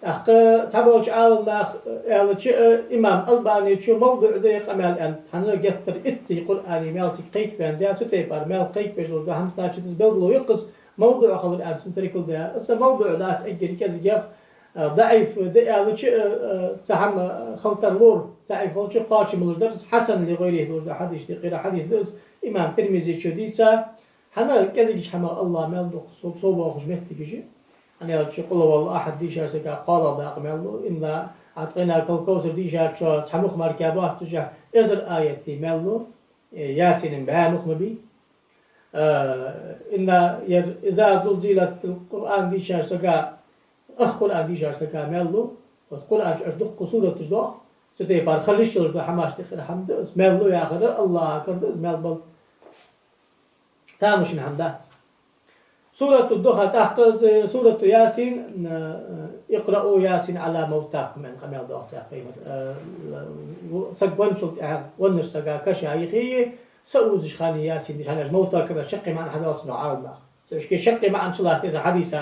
ТӀаккха цхьаболча Ӏаламнаха аьлча, э, имам Албанечо мавдуӀ да ер къамаьл аьннад, хӀана геттара итт Къуръана маьл цига кхайкабаьнна да, цу тайпара маьл кхайкабеш долаш да хӀама, значит, из белгало я-кх из мавдуӀ хилар аьнна, цун теркал да. Из мавдуӀ дац, эггара кӀезигагӀа, э, даӀиф да аьлча, э, э, цхьа хӀама хила тарлора, даӀиф хилча кхоачам луш дар из, хьасан ли гӀайрихӀи долаш да хьадисашта юкъера хьадис да из, имам Тирмизечо дийца, хӀана кӀезигача хӀамах АллахӀа маьл лу-кх, со, со бохаш моттигаш я. ХӀана аьлча, قل هو الله أحد дийшача сага кхоалагӀа дакъа маьл лу, إنا أعطيناك الكوثر дийшачо цхьа мух мара кхаьбача эзар аята маьл лу, э, Ясина бӀаь мух ма бий. Э, إنا, ер إذا زلزلت القرآن дийшача сага, ах Къуръан дийшача сага маьл лу, вот Къуръан чу уж дуккха сураташ доагӀа, цу тайпара хила йиш йолаш дола хӀамашта юкъера хӀама да из, маьл лу яхар АллахӀа кара да из, маьл бала тамашийна хӀама дац. Суратуль-Духан, тӀаккха из Суратуль-Ясин, э, اقرؤوا ياسين على موتاكم, аьнна къамаьл доагӀа цхьа Пайхамара. Э, саг венначул тӀехьагӀа, веннача сага каша юхе, са узача хана Ясин дийша, хӀана аьлча мавта кара шаккхе маӀан хьадоал цунах Ӏаламнаха. Цу шаккхе маӀан чулоацаш деза хьадис.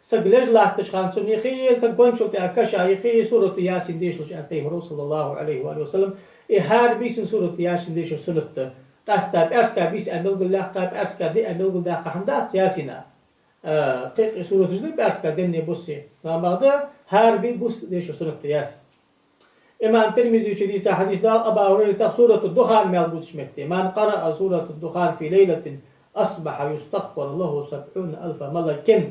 Саг леш латтача хана цунна юхе, саг венначул тӀехьагӀа каша юхе Суратуль-Ясин дешалаш, аьннад Пайхамаро, صلى الله عليه وآله وسلم. Из хӀара бийсан Суратуль-Ясин дешар суннат да. Къаьстта пӀаьраска бийса аьнна белгалдаьккха, пӀаьраска ди аьнна белгалдаьккха хӀама дац Ясина. Э, кхы-кхы сураташ да пӀаьраска денна буссе. Амма бакъда, хӀара бий бус дешар суннат да Ясин. Имам Тирмизечо дийца хьадис да, Абу ХӀурайрата Суратуль-Духан маьл бувцача метте: من قرأ سورة الدخان في ليلة أصبح يستغفر له سبعون ألف ملك.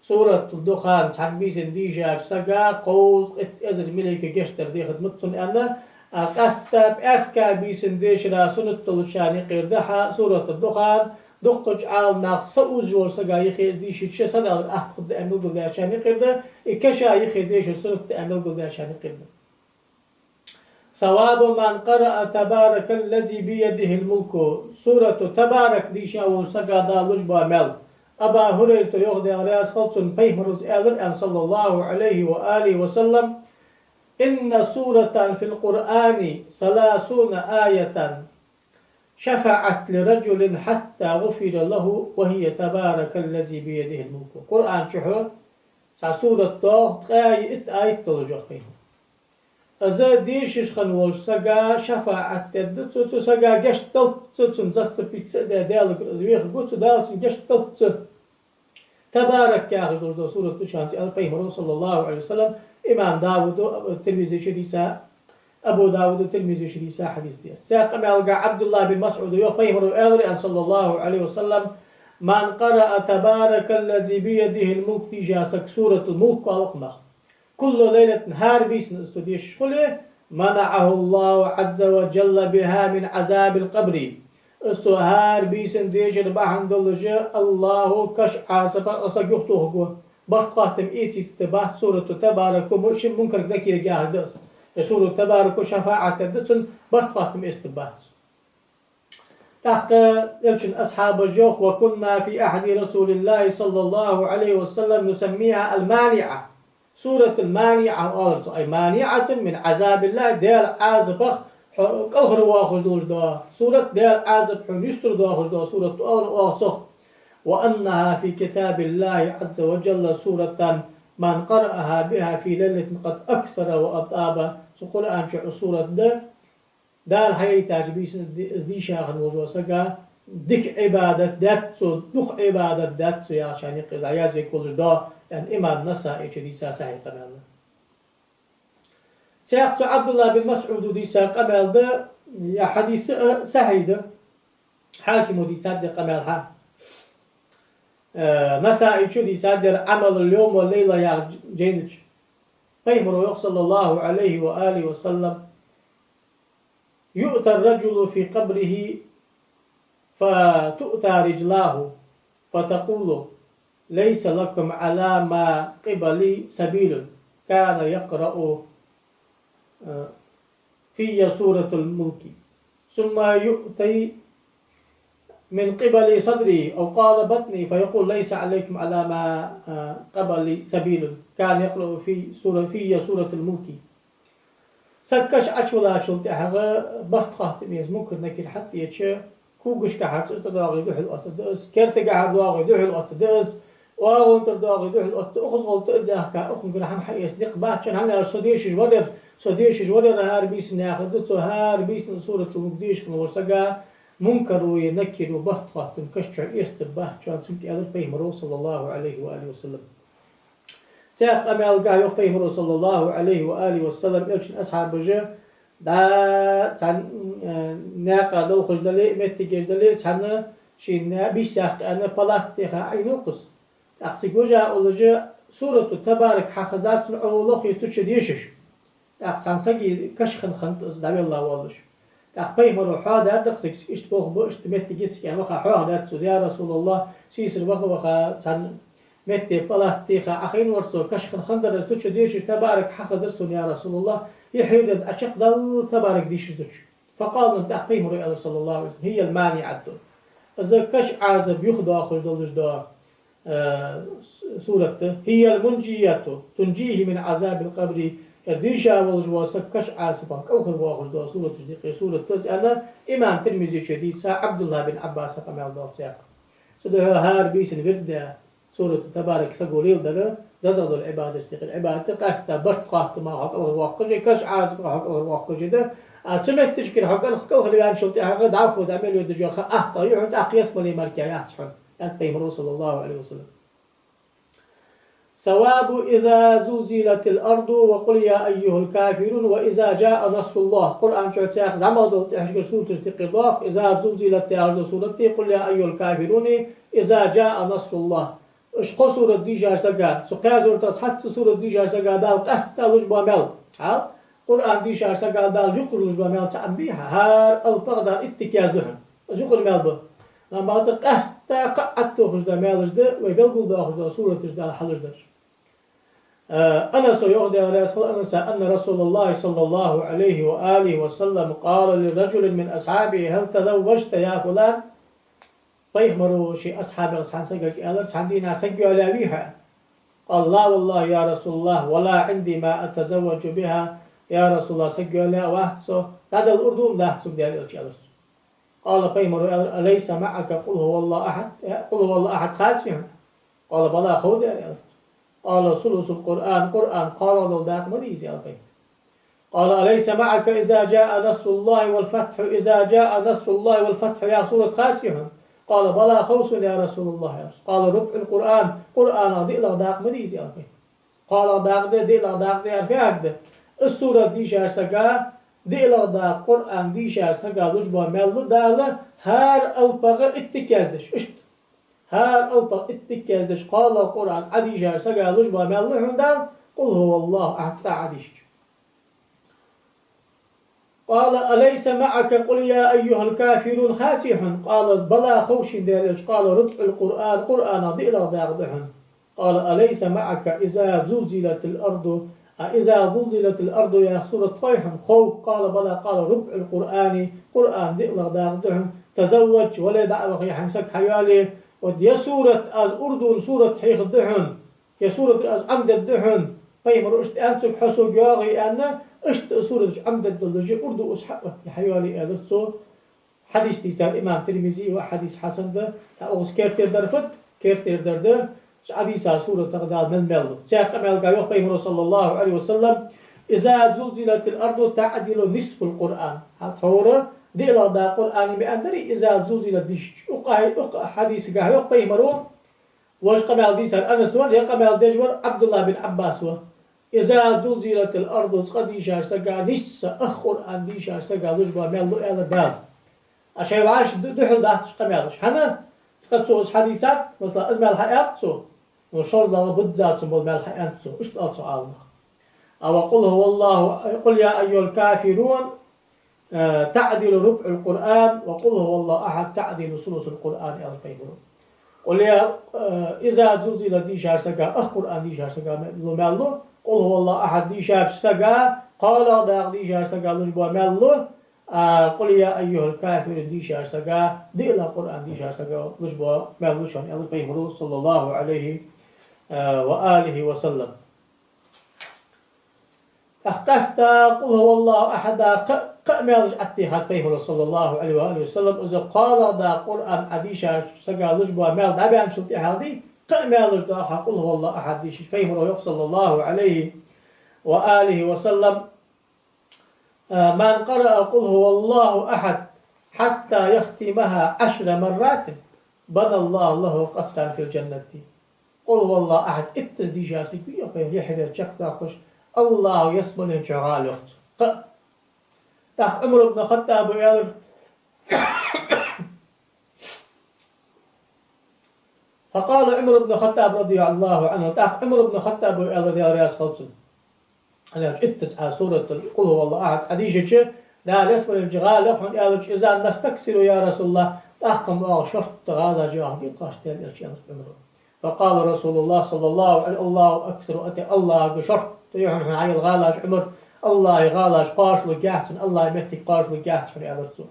Суратуль-Духан цхьан бийсан дийшача сага кховзткъа итт эзар малейка гешт дар дехаргда цунна, аьнна, а къаьстта пӀаьраска бийсан дешара суннат долчарна юкъера да хӀа Суратуль-Духан, дуккхача Ӏаламнаха са узаш волча сага юхе дийшача садалар атта хургда аьнна белгалдаьчарна юкъера да, из каша юхе дешар суннат да аьнна белгалдаьчарна юкъера да. ثواب من قرأ تبارك الذي بيده الملك. Сурату Табарак дийша волча сага Дала луш бола маьл. Абу ХӀурайрата йоах, Даьла раьза хилва цунна, Пайхамара аьлар, аьнна, صلى الله عليه وآله وسلم: إن سورة في القرآن ثلاثون آية. شفعت لرجل حتى غفر له وهي تبارك الذي بيده الملك. Къуръан чу цхьа сурат доагӀа, ткъаь итт аят долаш, йоах пайхамара. Из дешаш хинна волча сага шафаӀат дергда цо, цу сага гешт далац цо, цунна заступиться а даь, Даьлагара из вехаргва цо, Дала цунна гешт далац цо. Табарак яхаш долаш дола сурат да шоана из, аьлар пайхамара, صلى الله عليه وسلم. Имам Дауда, Тирмизечо дийца, Абу Дауда, Тирмизечо дийца хьадис да из. Цхьаькха къамаьлагахьа Ӏабдуллахь бин МасӀуда йоах, пайхамара аьлар, аьнна, صلى الله عليه وسلم: من قرأ تبارك الذي بيده الملك, дийша саг Суратул Мулк, оал укханах, كل ليلة, хӀара бийсан из цо дешаш хуле, منعه الله عز وجل بها من عذاب القبر. Из цо хӀара бийсан дешар бахьан долаш АллахӀа каша Ӏазапах из саг юхатохаргва. Барт-хоаттам эцийтаргбац Сурату Табарако, мо шин Мункарга, Накирга яхар да из. Э, Сурату Табарако шафаӀат дергда цунна, барт-хоаттам эцаргбац. ТӀаккха Элчан асхьабаша йоах: وكنا في عهد رسول الله صلى الله عليه وسلم نسميها المانعة. Суратул МанеӀа оалар цох, أي مانعة من عذاب الله, Даьла Ӏазапах хьо кӀалхарвоахаш долаш дола сурат, Даьла Ӏазап хьона юстара доахаш дола сурат да оалар оаха цох. وأنها في كتاب الله عز وجل سورة من قرأها بها في ليلة قد أكثر وأطاب. Цу Къуръан чу цхьа сурат да, Дала хьаяйтача бийсан из дийша хинна волча сага дика Ӏибадат даьд цо, дукха Ӏибадат даьд цо яхача юкъе из яздаь волаш да, аьнна, имам Насаичо дийца сахьихь къамаьл да. Цхьаькха цу Ӏабдуллахь бин МасӀуда дийца къамаьл да, ер хьадис а сахьихь да, Хьакимо дийцад ер къамаьл хьа. Э, Насаичо дийцад ер Ӏамалул йоми ва лейла яхача жайна чу. Пайхамара йоах, صلى الله عليه وآله وسلم: يؤتى الرجل في قبره فتؤتى رجلاه فتقول: ليس لكم على ما قبلي سبيل. كان يقرأ، آه، في سورة الملك. ثم يؤتى من قبل صدري أو قال بطني فيقول: ليس عليكم على ما، آه، قبلي سبيل. كان يقرأ في سورة، في سورة الملك. Саг каша Ӏочувеллачул тӀехьагӀа барт-хоаттам эца Мункар-Накир хьатӀаэцача, когашкахьара цӀа тӀадоагӀе духьал оттаргда из, кертагахьара доагӀе духьал оттаргда из, оагӀон тӀара доагӀе духьал оттаргда, укхаза гӀолла тӀа а даьхка, укхунгара хӀама хьаэца никъ бац шоана, хӀана аьлча со дешаш вар ер, со дешаш вар ер хӀара бийсан яхар да цо, хӀара бийсан Суратул Мулк дешаш хинна волча сага Мункаро е Накиро барт-хоаттам каша чу эцаргбац шоана, цунга аьлар пайхамара, صلى الله عليه وآله وسلم. Цхьаькха къамаьлагахьа йоах пайхамара, صلى الله عليه وآله وسلم, Элчан асхьабаша дӀа цхьан, э, наькъа долхаш дале, моттигаш дале, цхьан шийна бийса яккха аьнна палатта тӀа Ӏийна укхаза. ТӀаккха цига вижа волаш, Сурату Табарак хьахезад цунна, Ӏовола хьо цу чу дешаш. ТӀаккха цхьан сага каша хинна хиннад из дӀавелла воаллаш. ТӀаккха пайхамара хьоахадаьд укхаза, иштта болх ба, иштта моттиг я цига, аьнна, ваха хьоахадаьд цо: «Я РасулаллахӀ, сийсара ваха-ваха цхьан метте палатта тӀа Ӏохайна вар со, каша хинна хиннадар из, цу чу дешаш Табарак хьахезар сона, я РасулаллахӀ, е хьоаденна Ӏочакхдаллалца Табарак дешаш да цу чу». فقال, тӀаккха пайхамара аьлар, صلى الله عليه وسلم: «هي المانعة». Из каша Ӏазап юхадоахаш долаш дола, э, с-, сурат да. «هي المنجية، تنجيه من عذاب القبر». Ер дийша волаш вола саг каша Ӏазапах кӀалхарвоахаш дола сураташта юкъе сурат да из, аьнна, имам Тирмизечо дийца Ӏабдуллахь бин Ӏаббаса къамаьл доагӀа цхьаькха. Цудухьа хӀара бийсан вирд даь, Сурату Табарак саго леладар дезагӀа дола Ӏибадаташта юкъера Ӏибадат да, къаьстта барт-хоаттамах хьо кӀалхарвоаккхаш, каша Ӏазапах хьо кӀалхарвоаккхаш да. А цу моттигашкара хьо кӀалх-, кӀалхарваьнначул тӀехьагӀа дӀахо дӀа мел йодаш йола ха аттагӀа я хьона, тӀаккха ялсмале мара яц хьона, аьннад пайхамара, صلى الله عليه وسلم. ثواب إذا زلزلت الأرض وقل يا أيها الكافرون وإذا جاء نصر الله. Къуръан чу цхьаькха зӀамагӀа дола тӀехьашкара сураташта юкъера доагӀа, إذا زلزلت яхаш дола сурат да, قل يا أيها الكافرون إذا جاء نصر الله. Уж кхо сурат дийшача сага, цу кхаь суртах цхьацца сурат дийшача сага Дала къаьстта луш бола маьл. Хьал, Къуръан дийшача сага Дала юкъера луш бола маьл цхьа Ӏомабий хьа, хӀара алапах Дала итт дика язду хьона. Из юкъера маьл ба. Амма бакъда къаьстта кхы а Ӏотохаш дола маьлаш да вай белгалдоахаш дола сураташ Дала хьалуш дараш. Э, Анаса йоах, Даьла раьза хилва Анаса, أن رسول الله صلى الله عليه وآله وسلم قال لرجل من أصحابه: هل تزوجت يا فلان؟ Пайхамара ший асхьабех цхьан сагага аьлар: «Цхьан дийнахьа саг йоалаяьвий хьо?» قال: لا والله يا رسول الله، ولا عندي ما أتزوج بها. Я РасулаллахӀ, саг йоалаяь а вац со, дӀадала урдум дац сога, Даьла Элча, аьлар цо. قال пайхамара аьлар: أليس معك قل هو الله أحد؟ Э, قل هو الله أحد хаций хьона? قال بلى, хов, аьлар. قال ثلث القرآن, Къуръан кхоалагӀа дола дакъа ма дий из, аьлар пайхамара. قال أليس معك إذا جاء نصر الله والفتح, إذا جاء نصر الله والفتح яха сурат хаций хьона? قال بلى, хов сона, يا رسول الله, аьлар цо. قال ربع القرآن, Къуръанах диълагӀа дакъа ма дий из, аьлар пайхамара. КхоалагӀа дакъа да, диълагӀа дакъа да яхар фу яхилга да? Из сурат дийшача сага, диълагӀа дакъа Къуръан дийшача сага луш бола маьл лу Дала, хӀара алапах итт дика яздеш. Иштта. ХӀара алапах итт дика яздеш, кхоалагӀа Къуръан Ӏодийшача сага луш бола маьл лу хьона Дала, قل هو الله أحد цкъа Ӏодийшача. قال أليس معك قل يا أيها الكافرون хаций хьона? قال بلى, хов шийна, Даьла элча. قال ربع القرآن, Къуръанах диълагӀа дакъа да хьона. قال أليس معك إذا زلزلت الأرض؟ А إذا زلزلت الأرض яха сурат хой хьона? Хов. قال بلى, قال ربع القرآن, Къуръан диълагӀа дакъа да хьона. تزوج, вале, дӀа а вахе, хьайна саг хьайоалае, вот ер сурат, аз урдун сурат хьехаргда хьона, ер сурат аз Ӏомадергда хьона. Пайхамара иштта аьннад цунга, хьо сога йоагӀе, аьнна, иштта а сураташ Ӏомадергдолаш, урду аз хьаотте, хьайоалае, аьлар цо. Хьадис дийцар имам Тирмизи ва, хьадис хьасан да, тӀаккха укхаза керттера дар фуд, керттера дар да, цу Ӏодийца суратах Дала мел маьл лу. Цхьаькха къамаьлага йоах пайхамара, صلى الله عليه وسلم: إذا زلزلت الأرض تعدل نصف القرآن. ХӀаьта хьора диълагӀа дакъа Къуръана маӀан дарий, إذا زلزلت дийшача. Укх, укх хьадисага йоах пайхамара, важа къамаьл дийцар Анас вар, ер къамаьл деш вар Ӏабдуллахь бин Ӏаббас ва. إذا زلزلت الأرض, цкъа дийшача сага нийсса ах Къуръан дийшача сага луш бола маьл лу, аьлар Дала. А шоай вӀаши ду-, духьал дац уж къамаьлаш. ХӀана? Цкъа цо из хьадийцад, масала, из маьл хьааьннад цо, но шозлагӀа, бузза цун бола маьл хьааьннад цо. Иштта оал цу Ӏаламнаха. А وقل هو الله, قل يا أيها الكافرون, э, تعدل ربع القرآن، وقل هو الله أحد تعدل ثلث القرآن, аьлар пайхамара. قل يا, э, إذا زلزلت дийшача сага, ах Къуръан дийшача сага ма-, лу маьл лу, قل هو الله أحد дийшача сага, кхоалагӀа дакъа дийшача сага луш бола маьл лу, а قل يا أيها الكافرون дийшача сага, диълагӀа Къуръан дийшача сага луш бола маьл лу шоана, аьлар пайхамара, صلى الله عليه, э, وآله وسلم. ТӀаккха къаьстта قل هو الله أحد кхы, кхы а маьлаш Ӏотехад пайхамара, صلى الله عليه وآله وسلم, из кхоалагӀа дакъа Къуръан Ӏодийшача сага луш бола маьл дӀабаьнначул тӀехьагӀа дий, кхы а маьлаш доахар قل هو الله أحد дийшача. Пайхамара йоах, صلى الله عليه وآله وسلم: من قرأ قل هو الله أحد حتى يختمها عشر مرات بنى الله له قصرا في الجنة. قل هو الله أحد итт дийша саг вий, йоах пайхамара, юхьигара чакхдоаккхаш, АллахӀа ялсмален чу гӀала йоах цо. Кхы а. ТӀаккха Ӏумар ибн ХаттӀаба аьлар: فقال عمر بن الخطاب رضي الله عنه, тӀаккха Ӏумар ибн ХаттӀаба аьлар, Даьла раьза хилва цунна. Аьлча, иттаза Ӏа суратал قل هو الله أحد Ӏодийшача, Дала ялсмален чу гӀала йоах хьона, аьлча, إذا نستكثر يا رسول الله, тӀаккха-м оаха шортта гӀалаш йоахаргья-кх оаш, Даьла элча, аьлар Ӏумара. فقال رسول الله صلى الله عليه وسلم: الله أكثر أتى, АллахӀага шортта я хьона хьона Ӏояла гӀалаш, Ӏумар, АллахӀа гӀалаш кхоачалургьяц хьона, АллахӀа моттиг кхоачалургьяц хьона, аьлар цо.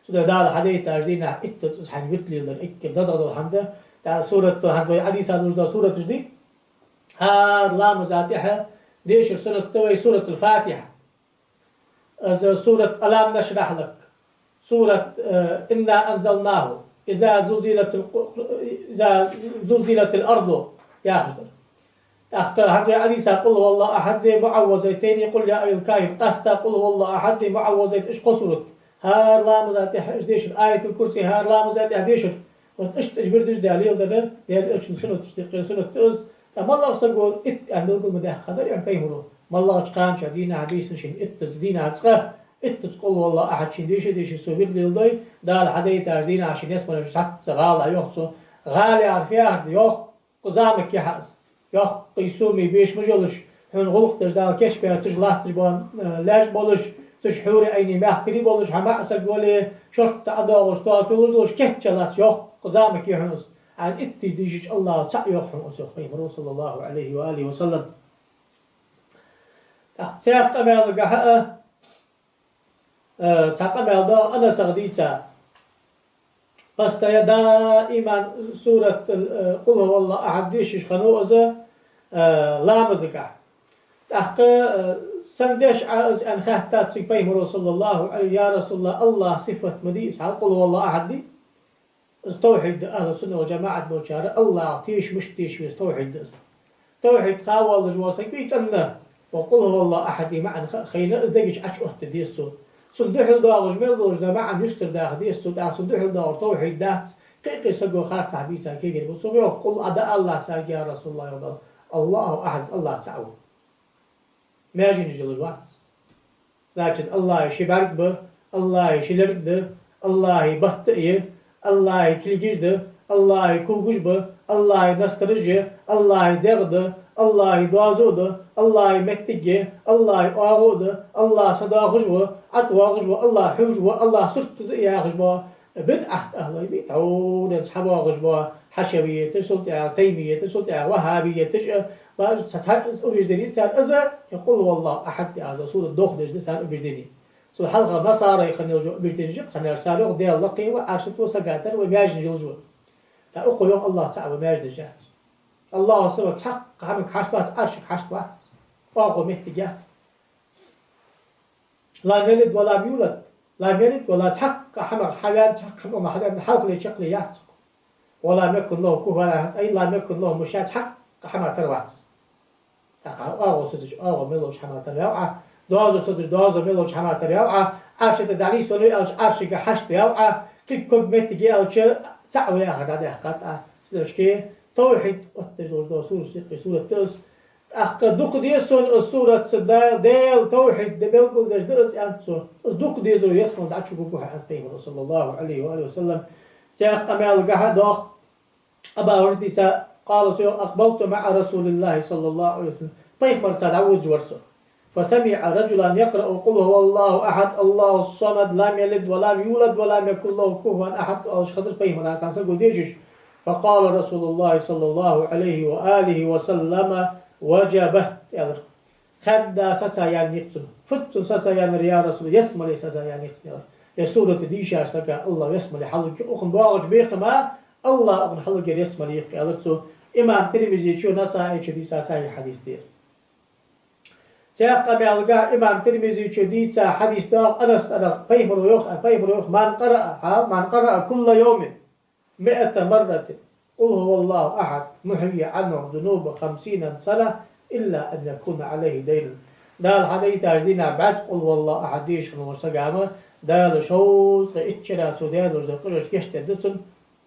Цудухьа Дала хьадайтача дийнахьа иттаза из хьайна вирд леладар эггара дезагӀа дола хӀама да. Дала сурат, хӀанз вай Ӏодийца долаш дола сураташ дий, хӀара ламаза тӀехьа дешар суннат да вай суратул Фатихьа. Из сурат ألم نشرح لك, сурат, э, إنا أنزلناه, إذا زلزلت الق-, إذا زلزلت الأرض яхаш дар. ТӀаккха хӀанз вай Ӏодийца قل هو الله أحد, معوذتين, قل يا أيها الكافرون, къаьстта قل هو الله أحد, معوذتين, уж кхо сурат. ХӀара ламаза тӀехьа уж дешар, Аятул Курси хӀара ламаза тӀехьа дешар. Вот иштта уж вирдаш Дала леладар, Даьла элчан суннаташта юкъера суннат да из. ТӀаккха моллагӀа саго итт аьнна белгал ма даьккхадар, аьннад пайхамара. МоллагӀча кхаьчача дийнахьа, бийсанна шийна иттаза, дийнахьа цкъа иттаза قل هو الله أحد шийна деша а дешаш, цо вирд леладой, Дала хьадайтача дийнахьа шийна ялсмален чу цхьацца гӀала Ӏойоах цо. ГӀала яхар фу яхар да, йоккха замок я хьона из. Йоккхий, сомий беш ма йолаш, хьона гӀулакх деш, Дала кийчбаь, цу чу латташ бола, э, лаьш болаш, цу чу хьурул-Ӏийнай мехкарий болаш, хьо маӀа саг вале, шортта ӀодоагӀаш, тоаца йолаш долаш, кийча латташ йоккха замок я хьона из. Ӏа из иттаза дийшача, АллахӀа цаӀ йоах хьона из, йоах пайхамара, صلى الله عليه وآله وسلم. ТӀаккха цхьаькха къамаьлагахьа а, э, цхьа къамаьл да Анасах дийца. Постоянно, даиман сурат, э, قل هو الله أحد дешаш хиннав из, э, ламазагахьа. ТӀаккха, э, сенна деш Ӏа из аьнна хаьттад цунга пайхамаро, саллаллахӀу Ӏалайхи: «Я РасулаллахӀ, АллахӀа сифат ма дий из, хьал къулхӀу валлахӀу ахьад дий?» Из тавхьид да ахӀлу сунна вал жамаӀат болчар АллахӀах теша мишта теша веза, тавхьид да из. Тавхьид ха воллаш вола саг вий цӀена, ва къулхӀу валлахӀу ахьада маӀан ха а хайна, из дега чу Ӏочуоттаде деза цо. Цунна духьал доагӀаш мел долаш да маӀан юстара даха деза цо, тӀаккха цунна духьал доагӀар тавхьид дац, кхы а кхы саго харцахьа бийца кегар ба. Цо йоах: «Къул а да аллахь царга, я РасулаллахӀ, йоах Дала, АллахӀу ахьад, АллахӀ цаӀ ва». Маьженаш йолаш вац. Значит, АллахӀа ши бӀарг ба, АллахӀа ши лерг да, АллахӀа батта а я, АллахӀа кулгаш да, АллахӀа когаш ба, АллахӀа настараш я, АллахӀа дегӀ да, АллахӀа доазув да, АллахӀа моттиг я, АллахӀа оагӀув да, АллахӀ садоахаш ва, ӀотӀавоагӀаш ва, АллахӀ хьувш ва, АллахӀ сурт да яхаш ба. БидӀат ахӀлой, бидӀо деза хьабоагӀаш ба, хьашавияташ, цул тӀехьагӀа таймияташ, цул тӀехьагӀа ваххабияташ, а, ба, ца-, ца-, убеждени цар из, я къулхӀу валлахӀу ахьад яхаш дола сурат дохадеш да цар убеждени. Цул хьалха насарай хинна йолаш йола убеждени жик хиннаяр цар йоах, Даьла лакхе ва, Ӏарша тӀа ва, сага тара ва, маьженаш йолаш ва. ТӀаккха укхо йоах, АллахӀ цаӀ ва, маьженаш яц. АллахӀа сифат цхьаккха хӀамага хьашт вац, Ӏаршага хьашт вац, оагӀув моттиг яц. «Лам ялид ва лам юлад». «Лам ялид» ва ла цхьаккха хӀамах хьаваьнна, цхьаккха хӀамах хьаваьнна, хьалхале чаккхале яц. «Ва лам якун лахӀу куфуван ахьад», ай, «лам якун лахӀу мушабихьун», цхьаккха хӀамах тара вац из. ТӀаккха оагӀув садеш, оагӀув мел долча хӀамах тара ваьв Ӏа, доазув садеш, доазув мел долча хӀамах тара ваьв Ӏа, Ӏарша тӀа дӀанийсвеннав аьлча, Ӏаршага хьашт ваьв Ӏа, кулг ког моттиг я аьлча, цаӀ ва яхар дӀадаьккхад Ӏа. Цудухьа тавхьид оттадеш долаш дола сурат, юкъе сурат да из. ТӀаккха дукха деза сона из сурат, са Даьла, Даьла тавхьид да белгалдеш да из, аьннад цо. Из дукха дезаро ялсмале дӀачугургва хьо, аьннад пайхамаро, саллаллахӀу Ӏалайхи ва алихи ва саллам. Цхьаькха къамаьл гахьа доагӀа Абу ХӀурайрас, къала цо йоах: «أقبلت مع رسول الله صلى الله عليه وسلم». Пайхамарца дӀаводаш вар со. «فسمعت رجلا يقرأ قل هو الله أحد، الله الصمد، لم يلد ولم يولد ولم يكن له كفوا أحد», оалаш хазар пайхамара цхьан саго дешаш. «فقال رسول الله صلى الله عليه وآله وسلم: وجبت», аьлар. Хадда сацаяьннай-кх цунна. Фуд цунна сацаяьннар, я РасулаллахӀ? Ялсмале сацаяьннай-кх цунна, аьлар. Ер сурат дийшача сага АллахӀ ялсмале хьалургья, укхунна доагӀача бекхама АллахӀ укхунна хьалургья ялсмале, йоах, аьлар цо. Имам Тирмизечо, Насаичо дийца сахьихь хьадис да ер. Цхьаькха къамаьл гахьа имам Тирмизечо дийца хьадис доагӀа Анаса цӀерагӀа, пайхамаро йоах, пайхамаро йоах: «من قرأ، من قرأ كل يوم مائة مرة قل هو الله أحد محي عنه ذنوب خمسين سنة إلا أن يكون عليه دين». Дала хьадайтача дийнахьа бӀаьзза къулхӀу валлахӀу ахьад дешаш хинна волча сага-м Дала шовзткъеи итт шера цо даь долаш дола къинош гешт дергда цунна,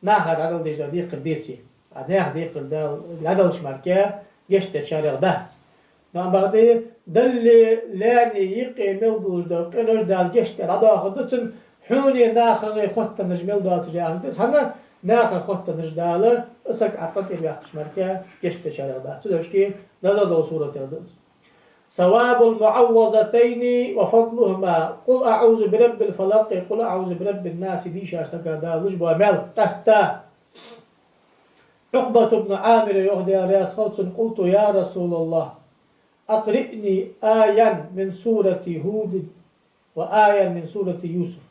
нахара дӀадала дезаш дола декхар деце. А наьха декхар Дала дӀадалча мара гешт дечарех дац. Но бакъда Даллеи лаьнеи юкъе мел долаш дола къинош Дала гешт даь дӀадоахаргда цунна, хьунеи нахагеи хоттараш мел доацаш яхилга да из. ХӀана? Нахага хоттараш Дала из саг Ӏа къинтӀера ваьккхача мара гешт дечарех дац. Цудухьа деза дола сурат да из. «ثواب المعوذتين وفضلهما، قل أعوذ برب الفلق، قل أعوذ برب الناس» дийшача сага Дала луш бола маьл, къаьстта. Ӏукъбат ибн Ӏамира йоах, Даьла раьза хилва цунна: «قلت يا رسول الله، أقرئني آية من سورة هود وآية من سورة يوسف».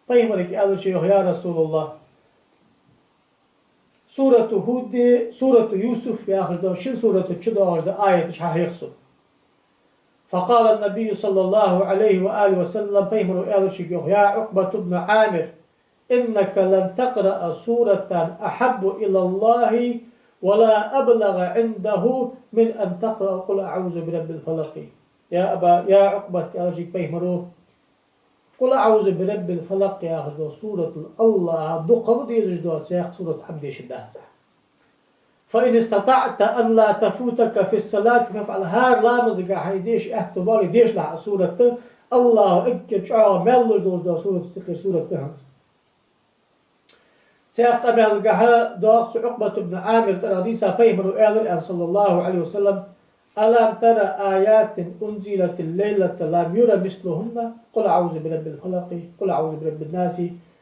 Пайхамарга аьлар со, йоах: «Я РасулаллахӀ, сурату Худи, сурату Юсуф яхаш дола шин сурата чу доагӀаш дола аяташ хьахьеха сона». فقال النبي صلى الله عليه وآله وسلم, пайхамаро аьлар шийга, йоах: «يا عقبة بن عامر، إنك لن تقرأ سورة أحب إلى الله ولا أبلغ عنده من أن تقرأ قل أعوذ برب الفلق». Я Аба, я Ӏукъбат, аьлар шийга пайхамаро, «قل أعوذ برب الفلق» яхаш дола сурат АллахӀа дукха ма дезаш дола цхьаькха сурат Ӏа ма дешаргдац Ӏа. «فإن استطعت أن لا تفوتك في الصلاة فافعل». ХӀара ламазагахьа хьайна деша аьттув боале, дешалахь из сурат, АллахӀа эггара чӀоагӀа маьл луш долаш дола сурат, тӀеххьара сурат да хьона из. Цхьаькха къамаьл гахьа доагӀа цу Ӏукъбат ибн Ӏамира цӀерагӀа дийца, пайхамаро аьлар, аьнна, صلى الله عليه وسلم: «ألم تر آيات أنزلت الليلة لم ير مثلهن؟ قل أعوذ برب الفلق، قل أعوذ برب الناس».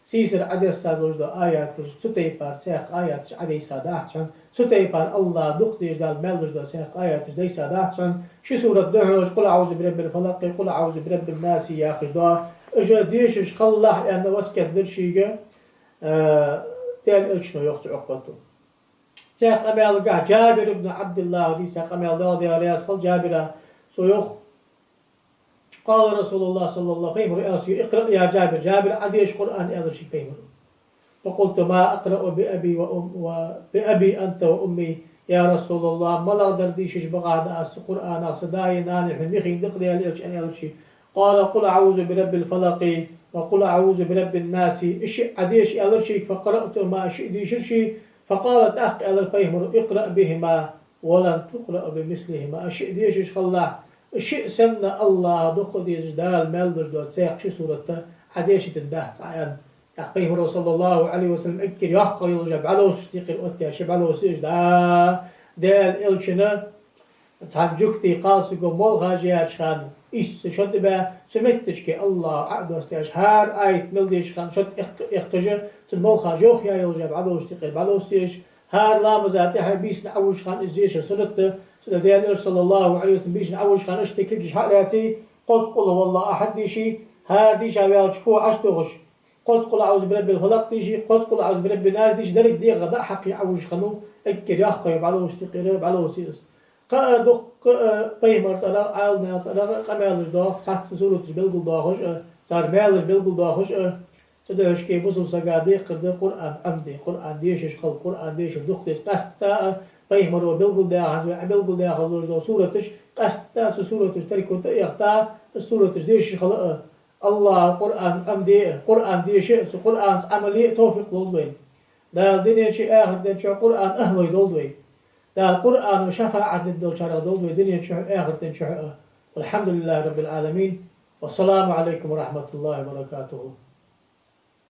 Сийсара Ӏодесса долаш дола аяташ, цу тайпара цхьаькха аяташ Ӏодайса дац хьона, цу тайпара АллахӀа дукха дезаш Дала маьл луш дола цхьаькха аяташ дайса дац хьона. Ши сурат да хьона уж: «قل أعوذ برب الفلق», «قل أعوذ برب الناس» яхаш дола. Уж дешаш хилалахь, аьнна, васкет дир шийга, э, Даьла Элчано, йоах цу Ӏукъбато. Цхьаькха къамаьл гахьа Джабир ибн Ӏабдиллахьа дийца къамаьл да, Даьла раьза хилва Джабира. Цо йоах: قال رسول الله صلى الله عليه وسلم, пайхамара аьлар сога: اقرأ يا جابر, Жабир, Ӏодеша Къуръан, аьлар шийга пайхамара. فقلت: ما أقرأ بأبي وأم-، وبأبي أنت وأمي يا رسول الله, малагӀдар дийшача бакъахьа да аз цу Къуръанах са даи нанеи хьона михийна дакъа, Даьла элча, аьнна аьлар шийга. قال: قل أعوذ برب الفلق وقل أعوذ برب الناس, уж шиъ Ӏодеша, аьлар шийга, فقرأتهما, уж шиъ дийшар ше, فقال, тӀаккха аьлар пайхамара: اقرأ بهما ولن تقرأ بمثلهما, уж шиъ дешаш хилалахь, уж шиъ санна АллахӀа дукха дезаш, Дала мел луш дола цхьаккха ши сурат Ӏодешийтина дац Ӏа, аьнна. ТӀаккха пайхамара, صلى الله عليه وسلم, эггара йоккха йола жоп, Ӏалашта юкъера оттаяьй, Ӏалашъеш, да, Даьла элчана цхьан жугтий кхалсаго молхаш яьча хана, иштта шо тӀабаь, цу метташка АллахӀа Ӏо а доссадаь, хӀара аят мел деча хана шо тӀа эккх-, эккхаш, цун молхаш йохаяь йола жоп, Ӏалашта юкъера Ӏалашъеш, хӀара ламаза тӀехьа бийсанна Ӏовужача хана из дешар суннат да, цудухьа Даьла элча, صلى الله عليه وسلم, бийсанна Ӏовужача хана иштта кулгаш хьа а лаьций, кхозза قل هو الله أحد дийший, хӀара дийша ваьлча хьо Ӏоштохаш, кхозза قل أعوذ برب الفلق дийший, кхозза قل أعوذ برب الناس дийший, деррига дегӀа дӀа а хьакхий Ӏовужа хиннав, эггара йоккха йола, Ӏалашта юкъера Ӏалашъеш. Кхы а дуккха а пайхамара цӀерагӀа, Ӏаламнаьха цӀерагӀа а къамаьлаш доах, цхьацца сураташ белгалдоахаш а, цар маьлаш белгалдоахаш а. Цудухьа бусалба сага декхар да Къуръан Ӏомаде, Къуръан дешаш хила, Къуръан дешар дукха деза. Къаьстта а пайхамара белгалдаьха, хӀанз вай Ӏобелгалдаьха долаш дола сураташ, къаьстта а цу сураташта теркам тӀа а яхийта, цу сураташ дешаш хила а. АллахӀа Къуръан Ӏомаде а, Къуръан деша а, цу Къуръанца Ӏамал е а товфикъ лолда вайна. Дала дунен чу, ахарта ден чу Къуръана ахӀлой долда вай. Дала Къуръано шафаӀат дергдолчарех долда вай дунен чу а, ахарта ден чу а. والحمد لله رب العالمين. والسلام عليكم ورحمة الله وبركاته.